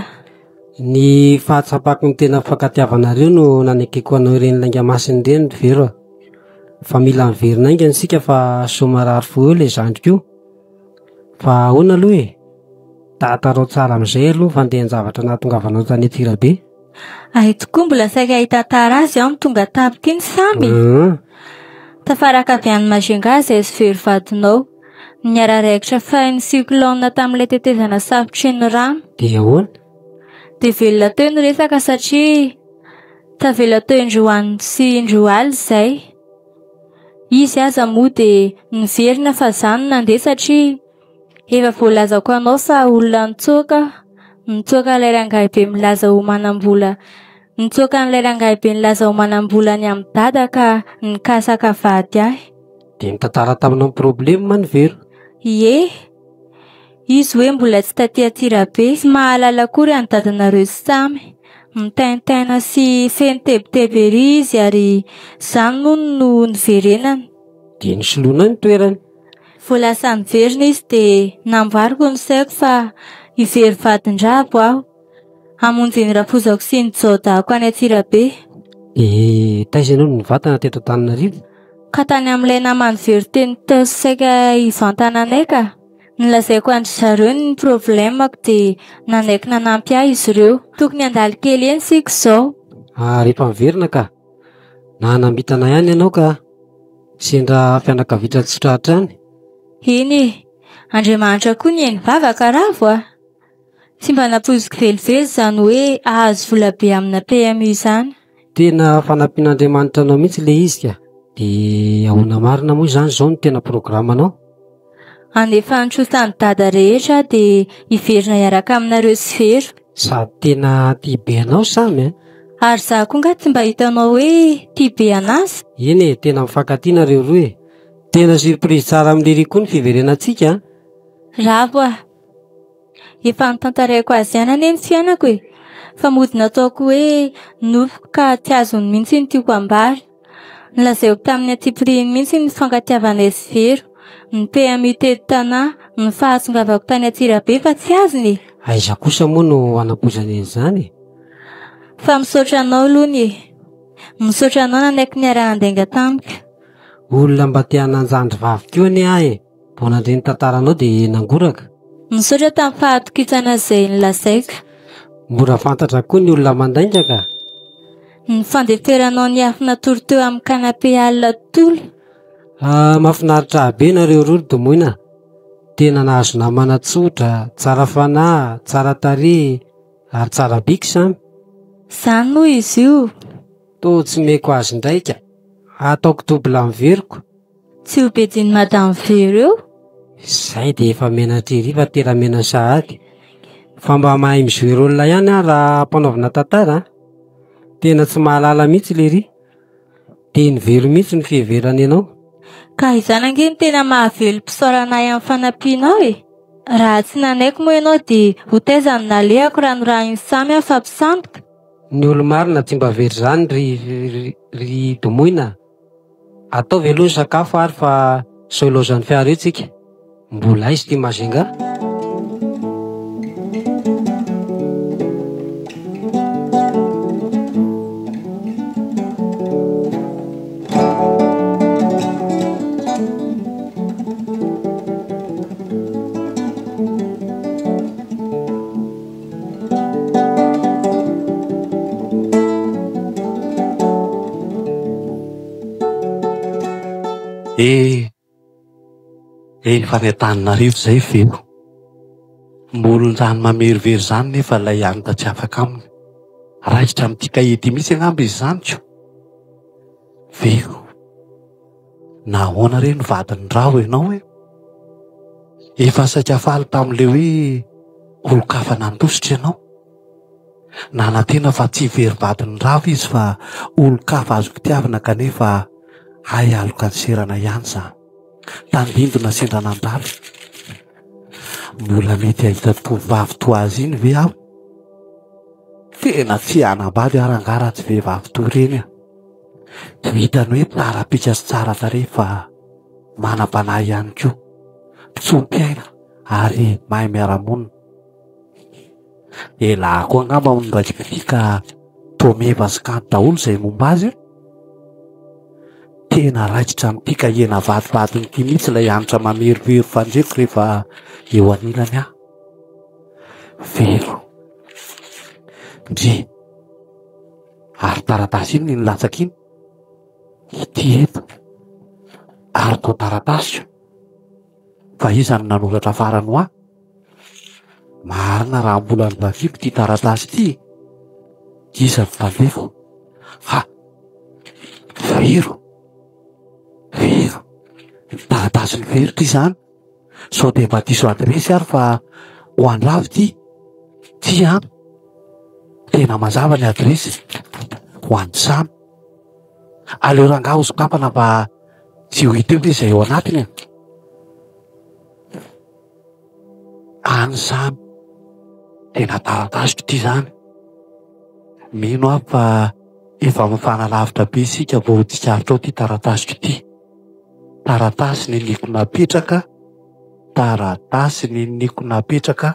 Ny fahatsapako ny tena fifankatiavanareo no nanekeko anao ireny lainga masina ireny ry Vero a. Fa mila miverina haingana isika fa sao marary fo eo ilay zandriko io. Fa ahoana aloha e? Tantarao tsara amin'izay aloha ny fandehan-javatra nahatongavanao tany Antsirabe. Hay tokoa mbola saika hitantara azy aho no tonga tampoka iny Samy e! Tafaraka avy any Majunga izay sy Vero vadinao. Niara-raikitra fain'ny cyclone tamin'ilay tetezana safotry ny rano. Dia ahoana? Dia velona teo ny resaka satria tavela teo indroa andro sy indroa alina izay. Izy aza moa dia niverina fa izaho no nandeha satria Efa voalazako anao fa olona nitsoaka aho, nitsoaka ilay rangahy be milaza ho manam-bola, nitsoaka an'ilay rangahy be nilaza ho manam-bola any amin'i dada ka nikasa haka vady ahy. Dia nitantara taminao ny problème ny Vero? Ie, izy hoe mbola tsy taty Antsirabe, tsy mahalala akory an'i dadanareo sy Samy. Mitaintaina sy feno tebiteby ery izy ary izany moa no niverenany. Dia nosoloinao ny toerany? Vao lasa niverina izy dia namboariko ny saiko fa hivery vadin-drabo aho, hamonjy ny rafozako sy ny jaodahako any Antsirabe. Dia taiza ianao no nivantana teto Antananarivo? Ka tany amin'ilay naman'i Vero teny Itaosy saika hivantana anay ka. Nolazaiko an-dry zareo ny problème-ko dia nanaiky nanampy ahy izy ireo. Tokony handalo kely eny isika izao. Ary efa miverina ka. Nanambitana ihany ianao ka. Sendra fianakaviana tsy tratra any. Eny e! Andriamanitra koa nihaino vavaka Ravo a! Tsy mba nampoiziko velively izany hoe hahazo vola be amina PMU izany. Tena fanampian'Andriamanitra anao mihitsy ilay izy ka! Dia ahoana marina moa izany izao no tena programanao? Hanefa ny trosan'i Dada rehetra aho dia hiverina hiaraka aminareo sy Vero. Sady tena tia be anao Samy a! Ary za koa nga tsy mba hitanao hoe tia be anazy? Eny e, tena mifankatia nareo roa e! Tena surprise tsara amin'i Riri koa ny fiverenantsika an! Ravo a! Efa notantaraiko azy ihany anie ny fiainako e! Fa mody nataoko hoe nofiko ka tsy azony mihitsy ny tiako ambara. Nolazaiko tamin'ny antsipiriany mihitsy ny fifankatiavanay sy Vero, ny PMU teto Tanà, ny fahatongavako tany Antsirabe fa tsy azony e! Aiza kosa moa no hanampoizany an'izany e? Fa misaotra anao alony e! Misaotra anao nanaiky niara-nandainga tamiko. Olona mba te hanan-jandry vavy koa anie aho e! Vao nandre ny tantaranao dia nangoraka. Misaotra tamin'ny fahatokisana izay nolazaiko. Mora fantatra koa ny olona mandainga ka! Ny fandeferanao niafina natory teo amin'ny canapé alina tontolo. Ah, mahafinaritra ahy be nareo roa ry Domoina a! Tena nahazo namana tsotra, tsara fanahy, tsara tarehy ary tsara bika samy. Izany moa izy io. Toa tsy meko azy indray ka! Ataoko double amin'ny veriko. Tsy ho bedin'i Madame Vero eo? Izay dia efa menatra ery fa tena mena sahady. Fa mba mahay mi-jouer rôle ihany aho raha ampanaovina tantara an! Tena tsy mahalala mihitsy lery. Teny velo mihitsy no fiheverany anao. Ka izany ange no tena mahavelom-pisaorana ahy amin'ny fanampianao e! Raha tsy nanaiky moa ianao dia ho taiza no nalehako raha norahin'i Samy aho fa mpisandoka? Ny olo-marina tsy mba very izany ry ry Domoina a! Ataovy aloha ny sakafo ary fa sao ilaozan'ny fiara eo tsika. Mbola aiza ity Majunga? Eh, efa any Antananarivo izay Vero. Moron-drano mamerivery izany nefa ilay hanina tsy afaka aminy. Raikitra amin'ity kahie ity mihitsy angamba izy izany ko. Vero, nahoana re no vadin'i Raho ianao e? Efa saika faly tamin'ilay hoe olon-kafa nandositra ianao. Nanantena fa tsy very vadin'i Ravo izy fa olon-kafa azo fitiavana kanefa hay aloka niserana ihany izany. Tandindona sendra nandalo. Mbola mety hahita tovovavy toa azy iny ve aho? Tena tsy hanambady aho rangahy raha tsy vehivavy toa ireny a. Tsy vitan'ny hoe tsara bika sy tsara tarehy fa manam-panahy ihany koa. Mpitsoa-piaina ary mahay miara-monina. Elah koa angamba no niraiki-pitia ka toa meva sy kanto daholo izay momba azy e. Tena raikitra amin'ity kahie navadibadiny ity mihitsy ilay hanitra mamerovero fandreko rehefa eo anilany aho. Vero. Ndry. Ary taratasy inona iny latsaka iny? Ity eto. Ary toa taratasiko. Fa iza no nanoratra farany ho ahy? Marina raha mbola novakiako ity taratasy ity e. Iza no mpandefa? Ha! Vero! Vero! Ny taratasin'i Vero ity izany. Sao dia mba diso adiresy ary fa ho an-dRavo ity. Ty an! Tena mazava ny adiresy. Ho an'i Samy. Aleo rangahy ho sokafana fa tsy ho hita eo ve izay ao anatiny e. Any Samy. Tena taratasiko ity izany. Mino aho fa efa mifanalavitra be isika vao ho tsikaritrao ity taratasiko ity. Taratasy niniako napetraka, taratasy niniako napetraka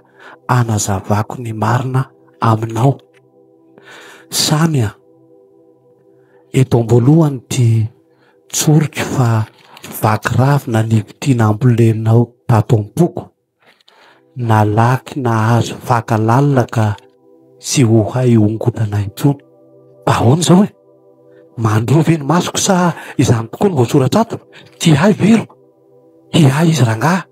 hanazavako ny marina aminao. Samy a! Eto am-boalohany dia tsoriko fa vaky ravina ny fitia nambolenao tato am-poko. Nalaky nahazo faka lalina ka tsy ho hay hongotana intsony. Ahoana izao e? Mandroa ve ny masoko sa izany tokoa no voasoratra ato? Tia ahy Vero? Tia ahy izy rangahy.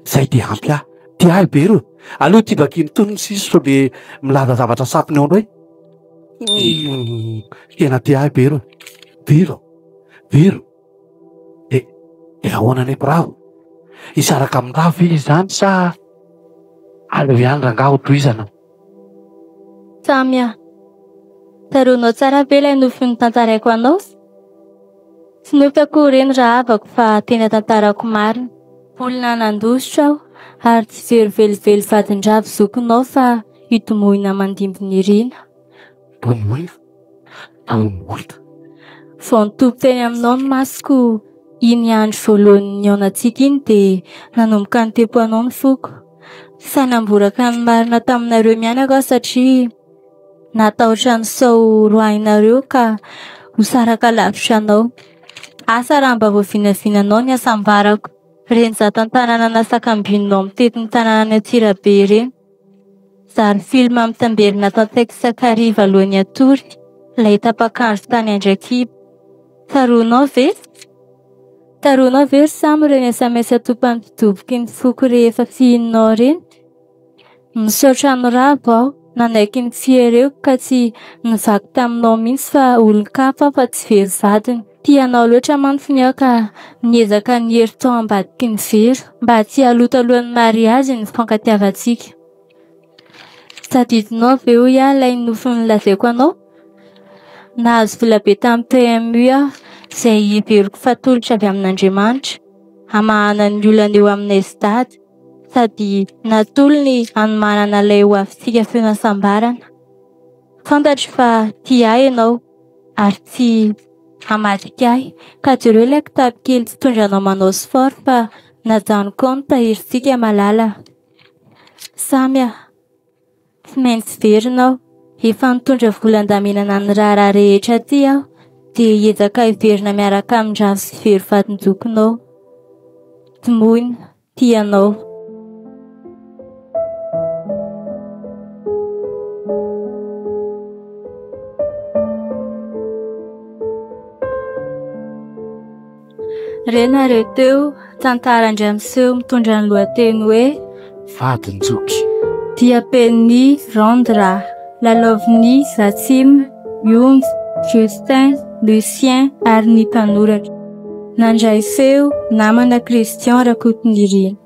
Zay dia ampy ahy. Tia ahy Vero. Aleo ity vakiany itony ny sisa sao dia milaza zavatra sampiny ao indray. Tena tia ahy Vero. Vero. Vero. De de ahoana anefa Ravo? Hisaraka amin'i Ravo ve izy izany sa aleo ihany rangahy ho tohizana? Samy a! Tsaroanao tsara ve ilay nofy notantaraiko anao? Tsy nofy akory ireny rahavako fa tena tantarako marina. Olona nandositra aho ary tsy very velively vadin-dRavo zokinao fa i Domohina mandimby Nirina. Domohina? Domohina? Vao nitopy teny aminao ny masoko iny andro voalohany nihaonantsika iny dia nanomboka nitepo anao ny foko. Sahy namboraka ny marina taminareo mianaka aho satria natahotra ny sao roahinareo ka ho saraka lavitra anao. Asa raha mba voavinavinanao ny hasambarako. Ireny zato an-tanàna nasakambinao mitety ny tanànan'i Antsirabe ireny. Zary film mitamberina ato an-tsaiko isan-kariva alohan'ny hatory, ilay tapak'andro tany Andraikiba. Tsaroanao ve? Tsaroanao ve ry Samy ireny sms atopan'ny fidoboky ny foko rehefa fihininao ireny? Misaotra an'i Ravo aho nanaiky ny fiereko ka tsy nivaky taminao mihitsy fa olon-kafa aho fa tsy very vadiny. Tia anao loatra mantsy ny aho ka niezaka niery tao ambadiky ny vera mba tsy haloto alohan'ny mariazy ny fifankatiavantsika. Tadidinao ve hoy aho ilay nofy nolazaiko anao? Nahazo vola be tamin'ny PMU aho izay heveriko fa tolotra avy amin'Andriamanitra hamahana ny olana eo aminay sy Dada sady natolony hanomanana ilay ho avintsika feno hasambarana. Fantatro fa tia ahy ianao ary tsy hamadika ahy ka jereo ilay kitapo kely tsy tondranao manao sport fa najanoko ao ny tahirintsika malala. Samy a! Tsy maintsy verina aho. Efa nitondra vola andaminana ny raharaha rehetra aty aho dia hiezaka hiverina miaraka amin-dRavo sy Vero vadin-jokinao. Dimoina, tia anao. Renareo teo, tantara indray miseho mitondra ny lohateny hoe Vadin-joky. Diam-penin'i Randra, lalaovin'i Ratsima, Young, Justin, Lucien ary ny mpanoratra. Nandray feo, namana Christian Rakotonirina.